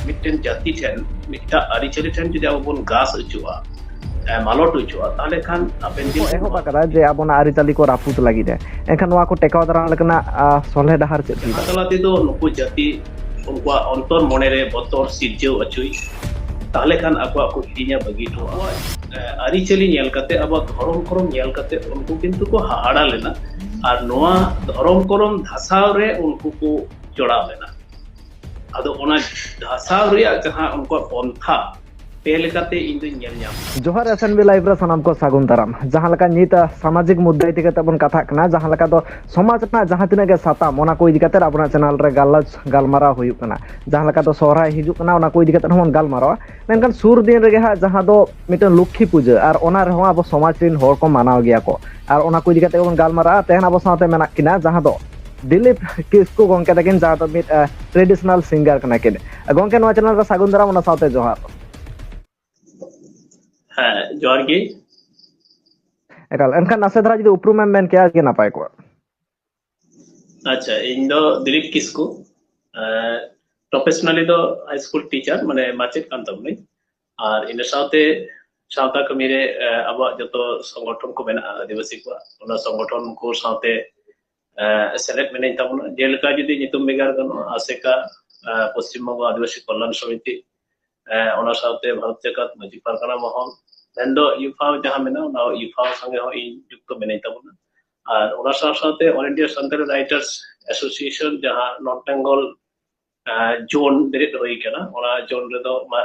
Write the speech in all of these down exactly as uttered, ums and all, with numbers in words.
ᱢᱤᱫᱴᱮᱱ ᱡᱟᱹᱛᱤ ᱴᱷᱮᱱ, ᱢᱤᱫᱴᱟᱝ ᱟᱹᱨᱤᱪᱟᱹᱞᱤ ᱴᱷᱮᱱ ᱡᱩᱫᱤ ᱟᱵᱚ ᱵᱚᱱ ᱜᱟᱥ ᱦᱚᱪᱚᱜᱼᱟ, ᱮ, ᱢᱟᱞᱚᱴ ᱦᱚᱪᱚᱜᱼᱟ, ᱛᱟᱦᱚᱞᱮ ᱠᱷᱟᱱ ᱦᱟᱯᱮᱱ ᱫᱤᱱ ᱠᱚ ᱮᱦᱚᱵ ᱟᱠᱟᱫᱟ ᱡᱮ ᱟᱵᱚᱱᱟᱜ ᱟᱹᱨᱤᱪᱟᱹᱞᱤ ᱠᱚ ᱨᱟᱹᱯᱩᱫ ᱞᱟᱹᱜᱤᱫ ᱮ᱾ ᱮᱱᱠᱷᱟᱱ ᱱᱚᱣᱟ ᱠᱚ ᱴᱮᱠᱟᱣ ᱫᱟᱨᱟᱢ ᱞᱮᱠᱟᱱᱟᱜ ᱟᱸ, ᱥᱚᱞᱦᱮ ᱰᱟᱦᱟᱨ ᱪᱮᱫ ᱦᱩᱭ ᱡᱟᱦᱟᱸ ᱛᱟᱞᱟ ᱛᱮᱫᱚ ᱱᱩᱠᱩ ᱡᱟᱹᱛᱤ ᱩᱱᱠᱩᱣᱟᱜ ᱚᱱᱛᱚᱨ ᱢᱚᱱᱮᱨᱮ ᱵᱚᱛᱚᱨ ᱥᱤᱨᱡᱟᱹᱣ ᱦᱚᱪᱚᱭ, ᱛᱟᱦᱚᱞᱮ ᱠᱷᱟᱱ ᱟᱠᱚᱣᱟᱜ ᱠᱚ ᱦᱤᱲᱤᱧᱟ, ᱵᱟᱹᱜᱤ ᱦᱚᱴᱚᱣᱟᱜᱼᱟ᱾ ᱮ, ᱟᱹᱨᱤᱪᱟᱹᱞᱤ ᱧᱮᱞ ᱠᱟᱛᱮ, ᱟᱵᱚᱣᱟᱜ ᱫᱷᱚᱨᱚᱢ ᱠᱚᱨᱚᱢ ᱧᱮᱞ ᱠᱟᱛᱮ ᱩᱱᱠᱩ ᱠᱤᱱᱛᱩ ᱠᱚ ᱦᱟᱦᱟᱲᱟ ᱞᱮᱱᱟ᱾ ᱟᱨ ᱱᱚᱣᱟ ᱫᱷᱚᱨᱚᱢ ᱠᱚᱨᱚᱢ ᱫᱷᱟᱥᱟᱣ ᱨᱮ ᱩᱱᱠᱩ ᱠᱚ ᱡᱚᱲᱟᱣ ᱞᱮᱱᱟ᱾ ᱟᱫᱚ ᱚᱱᱟ ᱫᱷᱟᱥᱟᱣ ᱨᱮᱭᱟᱜ ᱡᱟᱦᱟᱸ ᱩᱱᱠᱩᱣᱟᱜ ᱯᱚᱱᱛᱷᱟ, ᱯᱮ ᱞᱮᱠᱟᱛᱮ ᱤᱧ ᱫᱩᱧ ᱧᱮᱞ ᱧᱟᱢ᱾ ᱡᱚᱦᱟᱨ ᱮᱥ ᱮᱱ ᱵᱤ ᱞᱟᱭᱤᱵᱷ ᱨᱮ ᱥᱟᱱᱟᱢ ᱠᱚ ᱥᱟᱹᱜᱩᱱ ᱫᱟᱨᱟᱢ᱾ ᱡᱟᱦᱟᱸ ᱞᱮᱠᱟ ᱱᱤᱛ ᱥᱟᱢᱟᱡᱤᱠ ᱢᱩᱫᱽᱫᱟ ᱤᱫᱤ ᱠᱟᱛᱮ ᱵᱚᱱ ᱠᱟᱛᱷᱟᱜ ᱠᱟᱱᱟ, ᱡᱟᱦᱟᱸ ᱞᱮᱠᱟ ᱫᱚ ᱥᱚᱢᱟᱡᱽ ᱨᱮᱱᱟᱜ ᱡᱟᱦᱟᱸ ᱛᱤᱱᱟᱹᱜ ᱜᱮ ᱥᱟᱛᱟᱢ, ᱚᱱᱟ ᱠᱚ ᱤᱫᱤ ᱠᱟᱛᱮ ᱟᱵᱚᱱᱟᱜ ᱪᱮᱱᱮᱞ ᱨᱮ ᱜᱟᱞᱚᱪ ᱜᱟᱞᱢᱟᱨᱟᱣ ᱦᱩᱭᱩᱜ ᱠᱟᱱᱟ᱾ ᱡᱟᱦᱟᱸ ᱞᱮᱠᱟ ᱫᱚ ᱥᱚᱦᱨᱟᱭ ᱦᱤᱡᱩᱜ ᱠᱟᱱᱟ, ᱚᱱᱟ ᱠᱚ ᱤᱫᱤ ᱠᱟᱛᱮ ᱦᱚᱸᱵᱚᱱ ᱜᱟᱞᱢᱟᱨᱟᱣᱟ᱾ ᱢᱮᱱᱠᱷᱟᱱ ᱥᱩᱨ ᱫᱤᱱ ᱨᱮᱜᱮ ᱦᱟᱸᱜ ᱡᱟᱦᱟᱸ ᱫᱚ ᱢᱤᱫᱴᱮᱱ ᱞᱚᱠᱠᱷᱤ ᱯᱩᱡᱟᱹ, ᱟᱨ ᱚᱱᱟ ᱨᱮᱦᱚᱸ ᱟᱵᱚ ᱥᱚᱢᱟᱡᱽ ᱨᱮᱱ ᱦᱚᱲ ᱠᱚ ᱢᱟᱱᱟᱣ ᱜᱮᱭᱟ ᱠᱚ᱾ ᱟᱨ ᱚᱱᱟ ᱠᱚ ᱤᱫᱤ ᱠᱟᱛᱮ ᱵᱚᱱ ᱜᱟᱞᱢᱟᱨᱟᱜᱼᱟ᱾ ᱛᱮᱦᱮᱧ ᱟᱵᱚ ᱥᱟᱶᱛᱮ ᱢᱮᱱᱟᱜ ᱠᱤᱱᱟ ᱡᱟᱦᱟᱸ ᱫᱚ ᱫᱤᱞᱤᱯ ᱠᱤᱥᱠᱩ ᱜᱚᱝᱠᱮ ᱛᱟᱹᱠᱤᱱ, ᱡᱟᱦᱟᱸ ᱫᱚ ᱢᱤᱫ ᱴᱨᱮᱰᱤᱥᱚᱱᱟᱞ ᱥᱤᱝᱜᱟᱨ ᱠᱟᱱᱟ ᱠᱤᱱ᱾ ᱜᱚᱝᱠᱮ, ᱱᱚᱣᱟ ᱪᱮᱱᱮᱞ ᱨᱮ ᱥᱟᱹᱜᱩᱱ ᱫᱟᱨᱟᱢ, ᱚᱱᱟ ᱥᱟᱶᱛᱮ ᱡᱚᱦᱟᱨ᱾ ᱦᱮᱸ, ᱡᱚᱦᱟᱨ ᱜᱮ᱾ ᱮᱠᱟᱞ, ᱮᱱᱠᱷᱟᱱ ᱱᱟᱥᱮ ᱫᱷᱟᱨᱟ ᱡᱩᱫᱤ ᱩᱯᱨᱩᱢ ᱮᱢ ᱢᱮᱱ ᱠᱮᱭᱟ, ᱟᱹᱰᱤ ᱜᱮ ᱱᱟᱯᱟᱭ ᱠᱚᱜᱼᱟ᱾ ᱟᱪᱪᱷᱟ, ᱤᱧ ᱫᱚ ᱫᱤᱞᱤᱯ ᱠᱤᱥᱠᱩ, ᱯᱨᱚᱯᱷᱮᱥᱚᱱᱟᱞᱤ ᱫᱚ ᱦᱟᱭ ᱥᱠᱩᱞ ᱴᱤᱪᱟᱨ, ᱢᱟᱱᱮ ᱢᱟᱪᱮᱫ ᱠᱟᱱ ᱛᱟᱵᱚᱱᱟᱹᱧ᱾ ᱟᱨ ᱤᱱᱟᱹ ᱥᱟᱶᱛᱮ ᱥᱟᱶᱛᱟ ᱠᱟᱹᱢᱤ ᱨᱮ, ᱮ, ᱟᱵᱚᱣᱟᱜ ᱡᱚᱛᱚ ᱥᱚᱝᱜᱚᱴᱷᱚᱱ ᱠᱚ ᱢᱮᱱᱟᱜᱼᱟ ᱟᱹᱫᱤᱵᱟᱹᱥᱤ ᱠᱚᱣᱟᱜ, ᱚᱱᱟ ᱥᱚᱝᱜᱚᱴᱷᱚᱱ ᱠᱚ ᱥᱟᱶᱛᱮ, ᱮ, ᱥᱮᱞᱮᱫ ᱢᱤᱱᱟᱹᱧ ᱛᱟᱵᱚᱱᱟ᱾ ᱡᱮᱞᱮᱠᱟ ᱡᱩᱫᱤ ᱧᱩᱛᱩᱢ ᱵᱷᱮᱜᱟᱨ ᱜᱟᱱᱚᱜᱼᱟ, ᱟᱥᱮᱠᱟ, ᱮ, ᱯᱚᱥᱪᱤᱢ ᱵᱚᱝᱜᱚ ᱟᱹᱫᱤᱵᱟᱹᱥᱤ ᱠᱚᱞᱭᱟᱱ ᱥᱚᱢᱤᱛᱤ, ᱮ, ᱚᱱᱟ ᱥᱟᱶᱛᱮ ᱵᱷᱟᱨᱚᱛ ᱡᱟᱠᱟᱛ ᱢᱟᱹᱡᱷᱤ ᱯᱟᱨᱜᱟᱱᱟ ᱢᱚᱦᱚᱞ, ᱢᱮᱱᱫᱚ ᱭᱩᱯᱷᱟᱣ ᱡᱟᱦᱟᱸ ᱢᱮᱱᱟᱜᱼᱟ, ᱚᱱᱟ ᱭᱩᱯᱷᱟᱣ ᱥᱚᱸᱜᱮ ᱦᱚᱸ ᱤᱧ ᱡᱩᱠᱛᱚ ᱢᱤᱱᱟᱹᱧ ᱛᱟᱵᱚᱱᱟ᱾ ᱟᱨ ᱚᱱᱟ ᱥᱟᱶ ᱥᱟᱶᱛᱮ All India Santali Writers Association, ᱡᱟᱦᱟᱸ ᱱᱚᱨᱛᱷ ᱵᱮᱝᱜᱚᱞ, ᱮ, ᱡᱳᱱ ᱵᱮᱨᱮᱫ ᱦᱩᱭ ᱠᱟᱱᱟ, ᱚᱱᱟ ᱡᱳᱱ ᱨᱮᱫᱚ ᱢᱟ,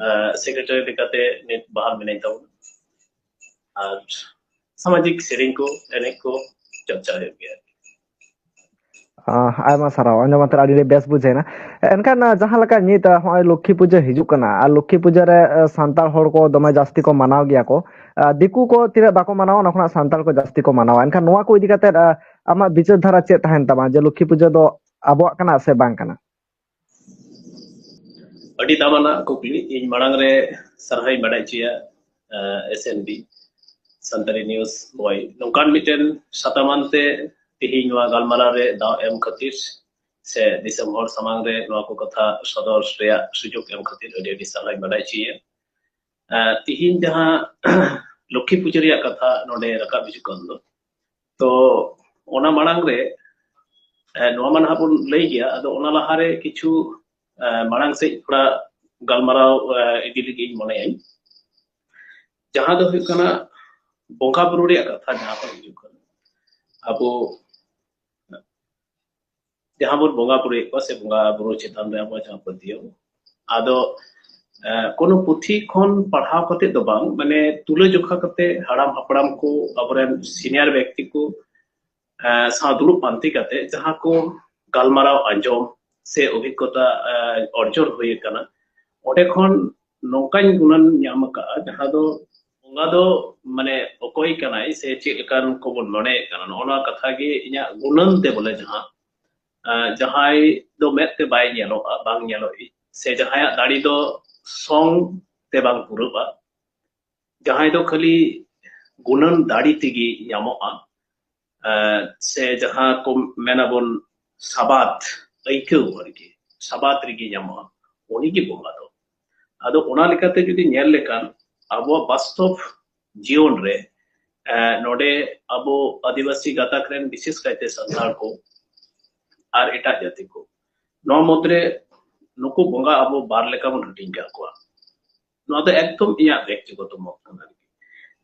ᱮ, ᱥᱮᱠᱨᱮᱴᱟᱨᱤ ᱞᱮᱠᱟᱛᱮ ᱱᱤᱛ ᱵᱟᱦᱟᱞ ᱢᱤᱱᱟᱹᱧ ᱛᱟᱵᱚᱱᱟ᱾ ᱟᱨ ᱥᱟᱢᱟᱡᱤᱠ ᱥᱮᱨᱮᱧ ᱠᱚ, ᱮᱱᱮᱡ ᱠᱚ ᱪᱚᱨᱪᱟ ᱦᱩᱭᱩᱜ ᱜᱮᱭᱟ᱾ ᱟᱸ, ᱟᱭᱢᱟ ᱥᱟᱨᱦᱟᱣ, ᱟᱸᱡᱚᱢ ᱠᱟᱛᱮ ᱟᱹᱰᱤ ᱵᱮᱥ ᱵᱩᱡᱷᱟᱹᱣ ᱮᱱᱟ᱾ ᱮᱱᱠᱷᱟᱱ, ᱟᱸ, ᱡᱟᱦᱟᱸ ᱞᱮᱠᱟ ᱱᱤᱛ, ᱟᱸ, ᱱᱚᱜᱼᱚᱭ ᱞᱚᱠᱠᱷᱤ ᱯᱩᱡᱟᱹ ᱦᱤᱡᱩᱜ ᱠᱟᱱᱟ, ᱟᱨ ᱞᱚᱠᱠᱷᱤ ᱯᱩᱡᱟᱹ ᱨᱮ, ᱟᱸ, ᱥᱟᱱᱛᱟᱲ ᱦᱚᱲ ᱠᱚ ᱫᱚᱢᱮ ᱡᱟᱹᱥᱛᱤ ᱠᱚ ᱢᱟᱱᱟᱣ ᱜᱮᱭᱟ ᱠᱚ᱾ ᱟᱸ, ᱫᱤᱠᱩ ᱠᱚ ᱛᱤᱱᱟᱹᱜ ᱵᱟᱠᱚ ᱢᱟᱱᱟᱣᱟ, ᱚᱱᱟ ᱠᱷᱚᱱᱟᱜ ᱥᱟᱱᱛᱟᱲ ᱠᱚ ᱡᱟᱹᱥᱛᱤ ᱠᱚ ᱢᱟᱱᱟᱣᱟ᱾ ᱮᱱᱠᱷᱟᱱ ᱱᱚᱣᱟ ᱠᱚ ᱤᱫᱤ ᱠᱟᱛᱮ, ᱟᱸ, ᱟᱢᱟᱜ ᱵᱤᱪᱟᱹᱨ ᱫᱷᱟᱨᱟ ᱪᱮᱫ ᱛᱟᱦᱮᱱ ᱛᱟᱢᱟ ᱡᱮ ᱞᱚᱠᱠᱷᱤ ᱯᱩᱡᱟᱹ ᱫᱚ ᱟᱵᱚᱣᱟᱜ ᱠᱟᱱᱟ ᱥᱮ ᱵᱟᱝ ᱠᱟᱱᱟ? ᱟᱹᱰᱤ ᱫᱟᱢᱟᱱᱟᱜ ᱠᱩᱠᱞᱤ᱾ ᱤᱧ ᱢᱟᱲᱟᱝ ᱨᱮ ᱥᱟᱨᱦᱟᱣ ᱤᱧ ᱵᱟᱲᱟᱭ ᱦᱚᱪᱚᱭᱟ, S N B Santali news ᱵᱚᱭ, ᱱᱚᱝᱠᱟᱱ ᱢᱤᱫᱴᱮᱱ ᱥᱟᱛᱟᱢ ᱟᱱᱛᱮ ᱛᱮᱦᱮᱧ ᱱᱚᱣᱟ ᱜᱟᱞᱢᱟᱨᱟᱣ ᱨᱮ ᱫᱟᱣ ᱮᱢ ᱠᱷᱟᱹᱛᱤᱨ᱾ ᱥᱮ ᱫᱤᱥᱚᱢ ᱦᱚᱲ ᱥᱟᱢᱟᱝ ᱨᱮ ᱱᱚᱣᱟ ᱠᱚ ᱠᱟᱛᱷᱟ ᱥᱚᱫᱚᱨ ᱨᱮᱭᱟᱜ ᱥᱩᱡᱳᱜᱽ ᱮᱢ ᱠᱷᱟᱹᱛᱤᱨ ᱟᱹᱰᱤ ᱟᱹᱰᱤ ᱥᱟᱨᱦᱟᱣᱤᱧ ᱵᱟᱰᱟᱭ ᱦᱚᱪᱚᱭᱮᱫᱼᱟ᱾ ᱛᱤᱦᱤᱧ ᱡᱟᱦᱟᱸ ᱞᱚᱠᱠᱷᱤ ᱯᱩᱡᱟᱹ ᱨᱮᱭᱟᱜ ᱠᱟᱛᱷᱟ ᱱᱚᱰᱮ ᱨᱟᱠᱟᱵ ᱦᱤᱡᱩᱜ ᱠᱟᱱ ᱫᱚ, ᱛᱚ ᱚᱱᱟ ᱢᱟᱲᱟᱝ ᱨᱮ ᱱᱚᱣᱟ ᱢᱟ ᱱᱟᱦᱟᱜ ᱵᱚᱱ ᱞᱟᱹᱭ ᱜᱮᱭᱟ, ᱟᱫᱚ ᱚᱱᱟ ᱞᱟᱦᱟᱨᱮ ᱠᱤᱪᱷᱩ ᱢᱟᱲᱟᱝ ᱥᱮᱫ ᱛᱷᱚᱲᱟ ᱜᱟᱞᱢᱟᱨᱟᱣ ᱤᱫᱤ ᱞᱟᱹᱜᱤᱫ ᱤᱧ ᱢᱚᱱᱮᱭᱟᱹᱧ᱾ ᱡᱟᱦᱟᱸ ᱫᱚ ᱦᱩᱭᱩᱜ ᱠᱟᱱᱟ ᱵᱚᱸᱜᱟ ᱵᱩᱨᱩ ᱨᱮᱭᱟᱜ ᱠᱟᱛᱷᱟ, ᱡᱟᱦᱟᱸ ᱠᱚ ᱦᱤᱡᱩᱜ ᱠᱟᱱᱟ, ᱟᱵᱚ ᱡᱟᱦᱟᱸ ᱵᱚᱱ ᱵᱚᱸᱜᱟ ᱵᱩᱨᱩᱭᱮᱫ ᱠᱚᱣᱟ ᱥᱮ ᱵᱚᱸᱜᱟ ᱵᱩᱨᱩ ᱪᱮᱛᱟᱱ ᱨᱮ ᱟᱵᱚᱣᱟᱜ ᱡᱟᱦᱟᱸ ᱯᱟᱹᱛᱭᱟᱹᱣ, ᱟᱫᱚ ᱠᱳᱱᱳ ᱯᱩᱛᱷᱤ ᱠᱷᱚᱱ ᱯᱟᱲᱦᱟᱣ ᱠᱟᱛᱮ ᱫᱚ ᱵᱟᱝ, ᱢᱟᱱᱮ ᱛᱩᱞᱟᱹ ᱡᱚᱠᱷᱟ ᱠᱟᱛᱮ ᱦᱟᱲᱟᱢ ᱦᱟᱯᱲᱟᱢ ᱠᱚ, ᱟᱵᱚᱨᱮᱱ ᱥᱤᱱᱤᱭᱟᱨ ᱵᱮᱠᱛᱤ ᱠᱚ ᱥᱟᱶ ᱫᱩᱲᱩᱵ ᱯᱟᱱᱛᱮ ᱠᱟᱛᱮ ᱡᱟᱦᱟᱸ ᱠᱚ ᱜᱟᱞᱢᱟᱨᱟᱣ ᱟᱸᱡᱚᱢ ᱥᱮ ᱚᱵᱷᱤᱜᱽᱜᱚᱛᱟ ᱚᱨᱡᱚᱱ ᱦᱩᱭ ᱟᱠᱟᱱᱟ, ᱚᱸᱰᱮ ᱠᱷᱚᱱ ᱱᱚᱝᱠᱟᱧ ᱜᱩᱱᱟᱹᱱ ᱧᱟᱢ ᱟᱠᱟᱫᱼᱟ, ᱡᱟᱦᱟᱸ ᱫᱚ ᱵᱚᱸᱜᱟ ᱫᱚ ᱢᱟᱱᱮ ᱚᱠᱚᱭ ᱠᱟᱱᱟᱭ ᱥᱮ ᱪᱮᱫ ᱞᱮᱠᱟᱱ ᱠᱚᱵᱚᱱ ᱢᱚᱱᱮᱭᱮᱫ ᱠᱟᱱᱟ, ᱱᱚᱜᱼᱚ ᱱᱚᱣᱟ ᱠᱟᱛᱷᱟ ᱜᱮ ᱤᱧᱟᱹᱜ ᱜᱩᱱᱟᱹᱱ ᱛᱮ ᱵᱚᱞᱮ ᱡᱟᱦᱟᱸ ᱡᱟᱦᱟᱸᱭ ᱫᱚ ᱢᱮᱫ ᱛᱮ ᱵᱟᱭ ᱧᱮᱞᱚᱜᱼᱟ, ᱵᱟᱝ ᱧᱮᱞᱚᱜ ᱥᱮ ᱡᱟᱦᱟᱸᱭᱟᱜ ᱫᱟᱲᱮ ᱫᱚ ᱥᱚᱝ ᱛᱮ ᱵᱟᱝ ᱯᱩᱨᱟᱹᱜᱼᱟ, ᱡᱟᱦᱟᱸᱭ ᱫᱚ ᱠᱷᱟᱹᱞᱤ ᱜᱩᱱᱟᱹᱱ ᱫᱟᱲᱮ ᱛᱮᱜᱮ ᱧᱟᱢᱚᱜᱼᱟ, ᱥᱮ ᱡᱟᱦᱟᱸ ᱠᱚ ᱢᱮᱱᱟᱵᱚᱱ ᱥᱟᱵᱟᱫ ᱟᱹᱭᱠᱟᱹᱣ ᱟᱨᱠᱤ, ᱥᱟᱵᱟᱫ ᱨᱮᱜᱮ ᱧᱟᱢᱚᱜᱼᱟ, ᱩᱱᱤᱜᱮ ᱵᱚᱸᱜᱟ ᱫᱚ᱾ ᱟᱫᱚ ᱚᱱᱟ ᱞᱮᱠᱟᱛᱮ ᱡᱩᱫᱤ ᱧᱮᱞ ᱞᱮᱠᱷᱟᱱ ᱟᱵᱚᱣᱟᱜ ᱵᱟᱥᱛᱚᱵ ᱡᱤᱭᱚᱱ ᱨᱮ ᱱᱚᱰᱮ ᱟᱵᱚ ᱟᱹᱫᱤᱵᱟᱹᱥᱤ ᱜᱟᱛᱟᱠ ᱨᱮᱱ ᱵᱤᱥᱮᱥ ᱠᱟᱭᱛᱮ ᱥᱟᱱᱛᱟᱲ ᱠᱚ ᱟᱨ ᱮᱴᱟᱜ ᱡᱟᱹᱛᱤ ᱠᱚ, ᱱᱚᱣᱟ ᱢᱩᱫᱽᱨᱮ ᱱᱩᱠᱩ ᱵᱚᱸᱜᱟ ᱟᱵᱚ ᱵᱟᱨ ᱞᱮᱠᱟ ᱵᱚᱱ ᱦᱟᱹᱴᱤᱧ ᱠᱟᱜ ᱠᱚᱣᱟ᱾ ᱱᱚᱣᱟ ᱫᱚ ᱮᱠᱫᱚᱢ ᱤᱧᱟᱹᱜ ᱵᱮᱠᱛᱤᱜᱚᱛᱚ ᱢᱚᱛ ᱠᱟᱱᱟ᱾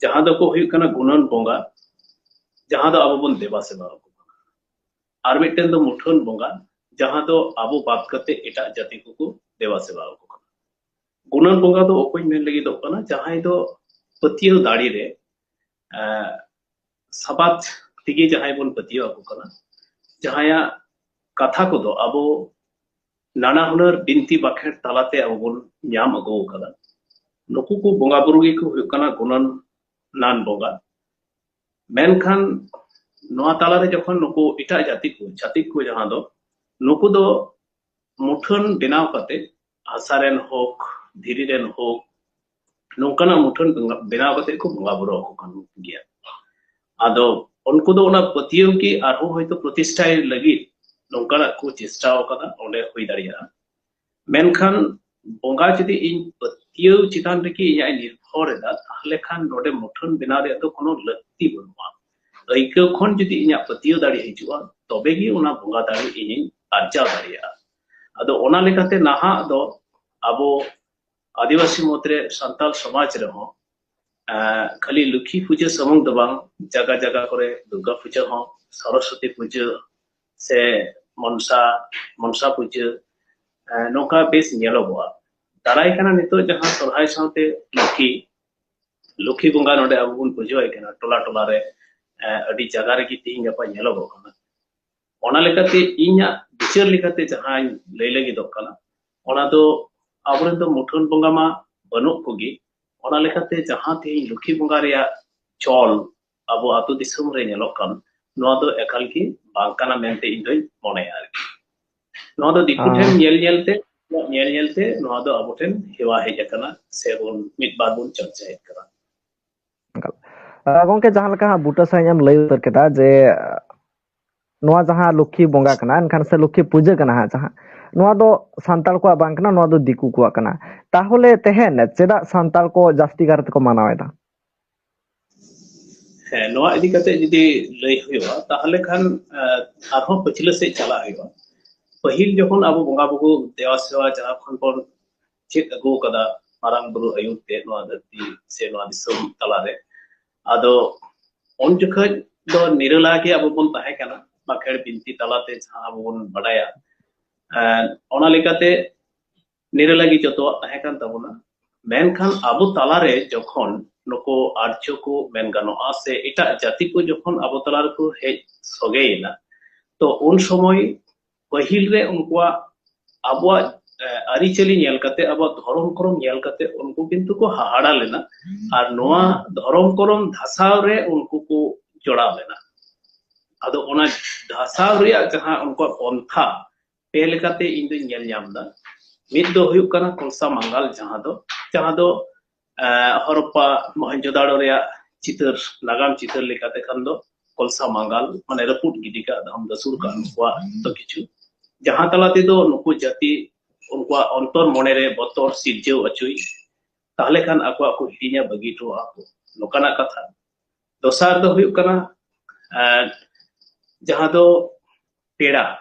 ᱡᱟᱦᱟᱸ ᱫᱚᱠᱚ ᱦᱩᱭᱩᱜ ᱠᱟᱱᱟ ᱜᱩᱱᱟᱹᱱ ᱵᱚᱸᱜᱟ, ᱡᱟᱦᱟᱸ ᱫᱚ ᱟᱵᱚ ᱵᱚᱱ ᱫᱮᱵᱟ ᱥᱮᱵᱟ ᱟᱠᱚ ᱠᱟᱱᱟ᱾ ᱟᱨ ᱢᱤᱫᱴᱮᱱ ᱫᱚ ᱢᱩᱴᱷᱟᱹᱱ ᱵᱚᱸᱜᱟ, ᱡᱟᱦᱟᱸ ᱫᱚ ᱟᱵᱚ ᱵᱟᱫ ᱠᱟᱛᱮ ᱮᱴᱟᱜ ᱡᱟᱹᱛᱤ ᱠᱚᱠᱚ ᱫᱮᱵᱟ ᱥᱮᱵᱟ ᱟᱠᱚ ᱠᱟᱱᱟ᱾ ᱜᱩᱱᱟᱹᱱ ᱵᱚᱸᱜᱟ ᱫᱚ ᱚᱠᱚᱭ ᱢᱮᱱ ᱞᱟᱹᱜᱤᱫᱚᱜ ᱠᱟᱱᱟ? ᱡᱟᱦᱟᱸᱭ ᱫᱚ ᱯᱟᱹᱛᱭᱟᱹᱣ ᱫᱟᱲᱮ ᱨᱮ ᱥᱟᱵᱟᱫ ᱛᱮᱜᱮ ᱡᱟᱦᱟᱸᱭ ᱵᱚᱱ ᱯᱟᱹᱛᱭᱟᱹᱣ ᱟᱠᱚ ᱠᱟᱱᱟ, ᱡᱟᱦᱟᱸᱭᱟᱜ ᱠᱟᱛᱷᱟ ᱠᱚᱫᱚ ᱟᱵᱚ ᱱᱟᱱᱟ ᱦᱩᱱᱟᱹᱨ ᱵᱤᱱᱛᱤ ᱵᱟᱠᱷᱮᱲ ᱛᱟᱞᱟᱛᱮ ᱟᱵᱚ ᱵᱚᱱ ᱧᱟᱢ ᱟᱹᱜᱩ ᱟᱠᱟᱫᱟ᱾ ᱱᱩᱠᱩ ᱠᱚ ᱵᱚᱸᱜᱟ ᱵᱩᱨᱩ ᱜᱮᱠᱚ ᱦᱩᱭᱩᱜ ᱠᱟᱱᱟ ᱜᱩᱱᱟᱹᱱᱟᱱ ᱵᱚᱸᱜᱟ᱾ ᱢᱮᱱᱠᱷᱟᱱ ᱱᱚᱣᱟ ᱛᱟᱞᱟᱨᱮ ᱡᱚᱠᱷᱚᱱ ᱱᱩᱠᱩ ᱮᱴᱟᱜ ᱡᱟᱹᱛᱤ ᱠᱚ, ᱪᱷᱟᱹᱛᱤᱠ ᱠᱚ, ᱡᱟᱦᱟᱸ ᱫᱚ ᱱᱩᱠᱩ ᱫᱚ ᱢᱩᱴᱷᱟᱹᱱ ᱵᱮᱱᱟᱣ ᱠᱟᱛᱮ, ᱦᱟᱥᱟ ᱨᱮᱱ ᱦᱳᱠ, ᱫᱷᱤᱨᱤ ᱨᱮᱱ ᱦᱳᱠ, ᱱᱚᱝᱠᱟᱱᱟᱜ ᱢᱩᱴᱷᱟᱹᱱ ᱵᱮᱱᱟᱣ ᱠᱟᱛᱮ ᱠᱚ ᱵᱚᱸᱜᱟ ᱵᱩᱨᱩ ᱟᱠᱚ ᱠᱟᱱ ᱜᱮᱭᱟ᱾ ᱟᱫᱚ ᱩᱱᱠᱩ ᱫᱚ ᱚᱱᱟ ᱯᱟᱹᱛᱭᱟᱹᱣ ᱜᱮ ᱟᱨᱦᱚᱸ ᱦᱚᱭᱛᱳ ᱯᱨᱚᱛᱤᱥᱴᱷᱟᱭ ᱞᱟᱹᱜᱤᱫ ᱱᱚᱝᱠᱟᱱᱟᱜ ᱠᱚ ᱪᱮᱥᱴᱟ ᱟᱠᱟᱫᱟ, ᱚᱸᱰᱮ ᱦᱩᱭ ᱫᱟᱲᱮᱭᱟᱜᱼᱟ᱾ ᱢᱮᱱᱠᱷᱟᱱ ᱵᱚᱸᱜᱟ ᱡᱩᱫᱤ ᱤᱧ ᱯᱟᱹᱛᱭᱟᱹᱣ ᱪᱮᱛᱟᱱ ᱨᱮᱜᱮ ᱤᱧᱟᱹᱜ ᱤᱧ ᱱᱤᱨᱵᱷᱚᱨ ᱮᱫᱟ, ᱛᱟᱦᱚᱞᱮ ᱠᱷᱟᱱ ᱱᱚᱰᱮ ᱢᱩᱴᱷᱟᱹᱱ ᱵᱮᱱᱟᱣ ᱨᱮᱭᱟᱜ ᱫᱚ ᱠᱳᱱᱳ ᱞᱟᱹᱠᱛᱤ ᱵᱟᱹᱱᱩᱜᱼᱟ᱾ ᱟᱹᱭᱠᱟᱹᱣ ᱠᱷᱚᱱ ᱡᱩᱫᱤ ᱤᱧᱟᱹᱜ ᱯᱟᱹᱛᱭᱟᱹᱣ ᱫᱟᱲᱮ ᱦᱤᱡᱩᱜᱼᱟ, ᱛᱚᱵᱮ ᱜᱮ ᱚᱱᱟ ᱵᱚᱸᱜᱟ ᱫᱟᱲᱮ ᱤᱧᱤᱧ ᱟᱨᱡᱟᱣ ᱫᱟᱲᱮᱭᱟᱜᱼᱟ᱾ ᱟᱫᱚ ᱚᱱᱟ ᱞᱮᱠᱟᱛᱮ ᱱᱟᱦᱟᱜ ᱫᱚ ᱟᱵᱚ ᱟᱹᱫᱤᱵᱟᱹᱥᱤ ᱢᱩᱫᱽᱨᱮ ᱥᱟᱱᱛᱟᱲ ᱥᱚᱢᱟᱡᱽ ᱨᱮᱦᱚᱸ, ᱮᱸ, ᱠᱷᱟᱹᱞᱤ ᱞᱩᱠᱷᱤ ᱯᱩᱡᱟᱹ ᱥᱩᱢᱩᱝ ᱫᱚ ᱵᱟᱝ, ᱡᱟᱭᱜᱟ ᱡᱟᱭᱜᱟ ᱠᱚᱨᱮ ᱫᱩᱨᱜᱟ ᱯᱩᱡᱟᱹ ᱦᱚᱸ, ᱥᱚᱨᱚᱥᱚᱛᱤ ᱯᱩᱡᱟᱹ ᱥᱮ ᱢᱚᱱᱥᱟ, ᱢᱚᱱᱥᱟ ᱯᱩᱡᱟᱹ, ᱮᱸ, ᱱᱚᱝᱠᱟ ᱵᱮᱥ ᱧᱮᱞᱚᱜᱚᱜᱼᱟ᱾ ᱫᱟᱨᱟᱭ ᱠᱟᱱᱟ ᱱᱤᱛᱚᱜ ᱡᱟᱦᱟᱸ ᱥᱚᱨᱦᱟᱭ ᱥᱟᱶᱛᱮ ᱞᱩᱠᱷᱤ, ᱞᱩᱠᱷᱤ ᱵᱚᱸᱜᱟ ᱱᱚᱰᱮ ᱟᱵᱚ ᱵᱚᱱ ᱯᱩᱡᱟᱹᱣᱟᱭ ᱠᱟᱱᱟ ᱴᱚᱞᱟ ᱴᱚᱞᱟ ᱨᱮ, ᱮᱸ, ᱟᱹᱰᱤ ᱡᱟᱭᱜᱟ ᱨᱮᱜᱮ ᱛᱮᱦᱮᱧ ᱜᱟᱯᱟ ᱧᱮᱞᱚᱜᱚᱜ ᱠᱟᱱᱟ᱾ ᱚᱱᱟ ᱞᱮᱠᱟᱛᱮ ᱤᱧᱟᱹᱜ ᱵᱤᱪᱟᱹᱨ ᱞᱮᱠᱟᱛᱮ ᱡᱟᱦᱟᱸᱧ ᱞᱟᱹᱭ ᱞᱟᱹᱜᱤᱫᱚᱜ ᱠᱟᱱᱟ, ᱚᱱᱟ ᱫᱚ ᱟᱵᱚᱨᱮᱱ ᱫᱚ ᱢᱩᱴᱷᱟᱹᱱ ᱵᱚᱸᱜᱟ ᱢᱟ ᱵᱟᱹᱱᱩᱜ ᱠᱚᱜᱮ᱾ ᱚᱱᱟ ᱞᱮᱠᱟᱛᱮ ᱡᱟᱦᱟᱸ ᱛᱮᱦᱮᱧ ᱞᱩᱠᱷᱤ ᱵᱚᱸᱜᱟ ᱨᱮᱭᱟᱜ ᱪᱚᱞ ᱟᱵᱚ ᱟᱹᱛᱩ ᱫᱤᱥᱚᱢ ᱨᱮ ᱧᱮᱞᱚᱜ ᱠᱟᱱ, ᱱᱚᱣᱟ ᱫᱚ ᱮᱠᱟᱞ ᱜᱮ ᱵᱟᱝ ᱠᱟᱱᱟ ᱢᱮᱱᱛᱮ ᱤᱧ ᱫᱚᱧ ᱢᱚᱱᱮᱭᱟ ᱟᱨᱠᱤ᱾ ᱱᱚᱣᱟ ᱫᱚ ᱫᱤᱠᱩ ᱴᱷᱮᱱ ᱟᱨ ᱧᱮᱞ ᱧᱮᱞᱛᱮ, ᱧᱮᱞ ᱧᱮᱞᱛᱮ ᱱᱚᱣᱟ ᱫᱚ ᱟᱵᱚ ᱴᱷᱮᱱ ᱦᱮᱣᱟ ᱦᱮᱡ ᱟᱠᱟᱱᱟ, ᱥᱮ ᱵᱚᱱ ᱢᱤᱫ ᱵᱟᱨ ᱵᱚᱱ ᱪᱚᱨᱪᱟᱭᱮᱫ ᱠᱟᱱᱟ᱾ ᱮᱠᱟᱞ᱾ ᱟᱨ ᱜᱚᱝᱠᱮ, ᱡᱟᱦᱟᱸ ᱞᱮᱠᱟ ᱦᱟᱸᱜ ᱵᱩᱴᱟᱹ ᱥᱟᱺᱦᱤᱡ ᱮᱢ ᱞᱟᱹᱭ ᱩᱛᱟᱹᱨ ᱠᱮᱫᱟ ᱡᱮ, ᱱᱚᱣᱟ ᱡᱟᱦᱟᱸ ᱞᱚᱠᱠᱷᱤ ᱵᱚᱸᱜᱟ ᱠᱟᱱᱟ, ᱮᱱᱠᱷᱟᱱ ᱥᱮ ᱞᱚᱠᱠᱷᱤ ᱯᱩᱡᱟᱹ ᱠᱟᱱᱟ ᱦᱟᱸᱜ ᱡᱟᱦᱟᱸ, ᱱᱚᱣᱟ ᱫᱚ ᱥᱟᱱᱛᱟᱲ ᱠᱚᱣᱟᱜ ᱵᱟᱝ ᱠᱟᱱᱟ, ᱱᱚᱣᱟ ᱫᱚ ᱫᱤᱠᱩ ᱠᱚᱣᱟᱜ ᱠᱟᱱᱟ᱾ ᱛᱟᱦᱚᱞᱮ ᱛᱮᱦᱮᱧ ᱪᱮᱫᱟᱜ ᱥᱟᱱᱛᱟᱲ ᱠᱚ ᱡᱟᱹᱥᱛᱤ ᱠᱟᱨ ᱛᱮᱠᱚ ᱢᱟᱱᱟᱣ ᱮᱫᱟ? ᱦᱮᱸ, ᱱᱚᱣᱟ ᱤᱫᱤ ᱠᱟᱛᱮ ᱡᱩᱫᱤ ᱞᱟᱹᱭ ᱦᱩᱭᱩᱜᱼᱟ, ᱛᱟᱦᱚᱞᱮ ᱠᱷᱟᱱ, ᱟᱸ, ᱟᱨᱦᱚᱸ ᱯᱟᱹᱪᱷᱞᱟᱹ ᱥᱮᱫ ᱪᱟᱞᱟᱜ ᱦᱩᱭᱩᱜᱼᱟ᱾ ᱯᱟᱹᱦᱤᱞ ᱡᱚᱠᱷᱚᱱ ᱟᱵᱚ ᱵᱚᱸᱜᱟ ᱵᱩᱨᱩ ᱫᱮᱣᱟ ᱥᱮᱣᱟ ᱡᱟᱦᱟᱸ ᱠᱷᱚᱱ ᱵᱚᱱ ᱪᱮᱫ ᱟᱹᱜᱩ ᱟᱠᱟᱫᱟ ᱢᱟᱨᱟᱝ ᱵᱩᱨᱩ ᱟᱹᱭᱩᱨ ᱛᱮ ᱱᱚᱣᱟ ᱫᱷᱟᱹᱨᱛᱤ ᱥᱮ ᱱᱚᱣᱟ ᱫᱤᱥᱚᱢ ᱛᱟᱞᱟᱨᱮ, ᱟᱫᱚ ᱩᱱ ᱡᱚᱠᱷᱚᱱ ᱫᱚ ᱱᱤᱨᱟᱹᱞᱟ ᱜᱮ ᱟᱵᱚ ᱵᱚᱱ ᱛᱟᱦᱮᱸ ᱠᱟᱱᱟ, ᱵᱟᱸᱠᱷᱮᱲ ᱵᱤᱱᱛᱤ ᱛᱟᱞᱟᱛᱮ ᱡᱟᱦᱟᱸ ᱟᱵᱚ ᱵᱚᱱ ᱵᱟᱰᱟᱭᱟ᱾ ᱮᱸ, ᱚᱱᱟ ᱞᱮᱠᱟᱛᱮ ᱱᱤᱨᱟᱹᱞᱟ ᱜᱮ ᱡᱚᱛᱚᱣᱟᱜ ᱛᱟᱦᱮᱸ ᱠᱟᱱ ᱛᱟᱵᱚᱱᱟ᱾ ᱢᱮᱱᱠᱷᱟᱱ ᱟᱵᱚ ᱛᱟᱞᱟᱨᱮ ᱡᱚᱠᱷᱚᱱ ᱱᱩᱠᱩ ᱟᱨᱡᱚ ᱠᱚ ᱢᱮᱱ ᱜᱟᱱᱚᱜᱼᱟ, ᱥᱮ ᱮᱴᱟᱜ ᱡᱟᱹᱛᱤ ᱠᱚ ᱡᱚᱠᱷᱚᱱ ᱟᱵᱚ ᱛᱟᱞᱟ ᱨᱮᱠᱚ ᱦᱮᱡ ᱥᱚᱜᱮᱭᱮᱱᱟ, ᱛᱚ ᱩᱱ ᱥᱚᱢᱚᱭ ᱯᱟᱹᱦᱤᱞ ᱨᱮ ᱩᱱᱠᱩᱣᱟᱜ, ᱟᱵᱚᱣᱟᱜ, ᱮ, ᱟᱹᱨᱤᱪᱟᱹᱞᱤ ᱧᱮᱞ ᱠᱟᱛᱮ, ᱟᱵᱚᱣᱟᱜ ᱫᱷᱚᱨᱚᱢ ᱠᱚᱨᱚᱢ ᱧᱮᱞ ᱠᱟᱛᱮ ᱩᱱᱠᱩ ᱠᱤᱱᱛᱩ ᱠᱚ ᱦᱟᱦᱟᱲᱟ ᱞᱮᱱᱟ᱾ ᱟᱨ ᱱᱚᱣᱟ ᱫᱷᱚᱨᱚᱢ ᱠᱚᱨᱚᱢ ᱫᱷᱟᱥᱟᱣ ᱨᱮ ᱩᱱᱠᱩ ᱠᱚ ᱡᱚᱲᱟᱣ ᱞᱮᱱᱟ᱾ ᱟᱫᱚ ᱚᱱᱟ ᱫᱷᱟᱥᱟᱣ ᱨᱮᱭᱟᱜ ᱡᱟᱦᱟᱸ ᱩᱱᱠᱩᱣᱟᱜ ᱯᱚᱱᱛᱷᱟ, ᱯᱮ ᱞᱮᱠᱟᱛᱮ ᱤᱧ ᱫᱚᱧ ᱧᱮᱞ ᱧᱟᱢ ᱮᱫᱟ᱾ ᱢᱤᱫ ᱫᱚ ᱦᱩᱭᱩᱜ ᱠᱟᱱᱟ ᱠᱚᱞᱥᱟ ᱢᱟᱝᱜᱟᱞ, ᱡᱟᱦᱟᱸ ᱫᱚ, ᱡᱟᱦᱟᱸ ᱫᱚ, ᱮ, ᱦᱚᱨᱚᱯᱯᱟ ᱢᱚᱦᱮᱱᱡᱳᱫᱟᱲᱳ ᱨᱮᱭᱟᱜ ᱪᱤᱛᱟᱹᱨ, ᱱᱟᱜᱟᱢ ᱪᱤᱛᱟᱹᱨ ᱞᱮᱠᱟᱛᱮ ᱠᱷᱟᱱ ᱫᱚ ᱠᱚᱞᱥᱟ ᱢᱟᱸᱜᱟᱞ, ᱢᱟᱱᱮ ᱨᱟᱹᱯᱩᱫ ᱜᱤᱰᱤ ᱠᱟᱜ, ᱫᱷᱟᱢ ᱫᱟᱹᱥᱩᱲ ᱠᱟᱜ ᱱᱩᱠᱩᱣᱟᱜ ᱡᱚᱛᱚ ᱠᱤᱪᱷᱩ, ᱡᱟᱦᱟᱸ ᱛᱟᱞᱟ ᱛᱮᱫᱚ ᱱᱩᱠᱩ ᱡᱟᱹᱛᱤ ᱩᱱᱠᱩᱣᱟᱜ ᱚᱱᱛᱚᱨ ᱢᱚᱱᱮ ᱨᱮ ᱵᱚᱛᱚᱨ ᱥᱤᱨᱡᱟᱹᱣ ᱚᱪᱚᱭ, ᱛᱟᱦᱞᱮ ᱠᱷᱟᱱ ᱟᱠᱚᱣᱟᱜ ᱠᱚ ᱦᱤᱲᱤᱧᱟ, ᱵᱟᱹᱜᱤ ᱦᱚᱴᱚᱣᱟᱜᱼᱟ ᱠᱚ, ᱱᱚᱝᱠᱟᱱᱟᱜ ᱠᱟᱛᱷᱟ᱾ ᱫᱚᱥᱟᱨ ᱫᱚ ᱦᱩᱭᱩᱜ ᱠᱟᱱᱟ, ᱮᱸ, ᱡᱟᱦᱟᱸ ᱫᱚ ᱯᱮᱲᱟ,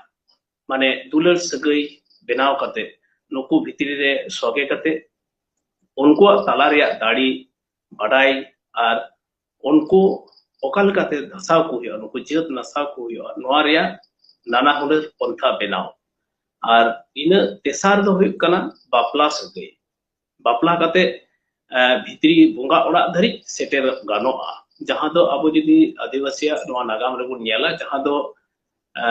ᱢᱟᱱᱮ ᱫᱩᱞᱟᱹᱲ ᱥᱟᱹᱜᱟᱹᱭ ᱵᱮᱱᱟᱣ ᱠᱟᱛᱮ, ᱱᱩᱠᱩ ᱵᱷᱤᱛᱨᱤ ᱨᱮ ᱥᱚᱜᱮ ᱠᱟᱛᱮ, ᱩᱱᱠᱩᱣᱟᱜ ᱛᱟᱞᱟ ᱨᱮᱭᱟᱜ ᱫᱟᱲᱮ ᱵᱟᱰᱟᱭ ᱟᱨ ᱩᱱᱠᱩ ᱚᱠᱟ ᱞᱮᱠᱟᱛᱮ ᱫᱷᱟᱥᱟᱣ ᱠᱚ ᱦᱩᱭᱩᱜᱼᱟ, ᱱᱩᱠᱩ ᱡᱟᱹᱛ ᱱᱟᱥᱟᱣ ᱠᱚ ᱦᱩᱭᱩᱜᱼᱟ, ᱱᱚᱣᱟ ᱨᱮᱭᱟᱜ ᱱᱟᱱᱟ ᱦᱩᱱᱟᱹᱨ ᱯᱚᱱᱛᱷᱟ ᱵᱮᱱᱟᱣ᱾ ᱟᱨ ᱤᱱᱟᱹ ᱛᱮᱥᱟᱨ ᱫᱚ ᱦᱩᱭᱩᱜ ᱠᱟᱱᱟ ᱵᱟᱯᱞᱟ ᱥᱟᱹᱜᱟᱹᱭ᱾ ᱵᱟᱯᱞᱟ ᱠᱟᱛᱮ, ᱮ, ᱵᱷᱤᱛᱨᱤ ᱵᱚᱸᱜᱟ ᱚᱲᱟᱜ ᱫᱷᱟᱹᱨᱤᱡ ᱥᱮᱴᱮᱨ ᱜᱟᱱᱚᱜᱼᱟ, ᱡᱟᱦᱟᱸ ᱫᱚ ᱟᱵᱚ ᱡᱩᱫᱤ ᱟᱹᱫᱤᱵᱟᱹᱥᱤᱭᱟᱜ ᱱᱚᱣᱟ ᱱᱟᱜᱟᱢ ᱨᱮᱵᱚᱱ ᱧᱮᱞᱟ, ᱡᱟᱦᱟᱸ ᱫᱚ, ᱮ,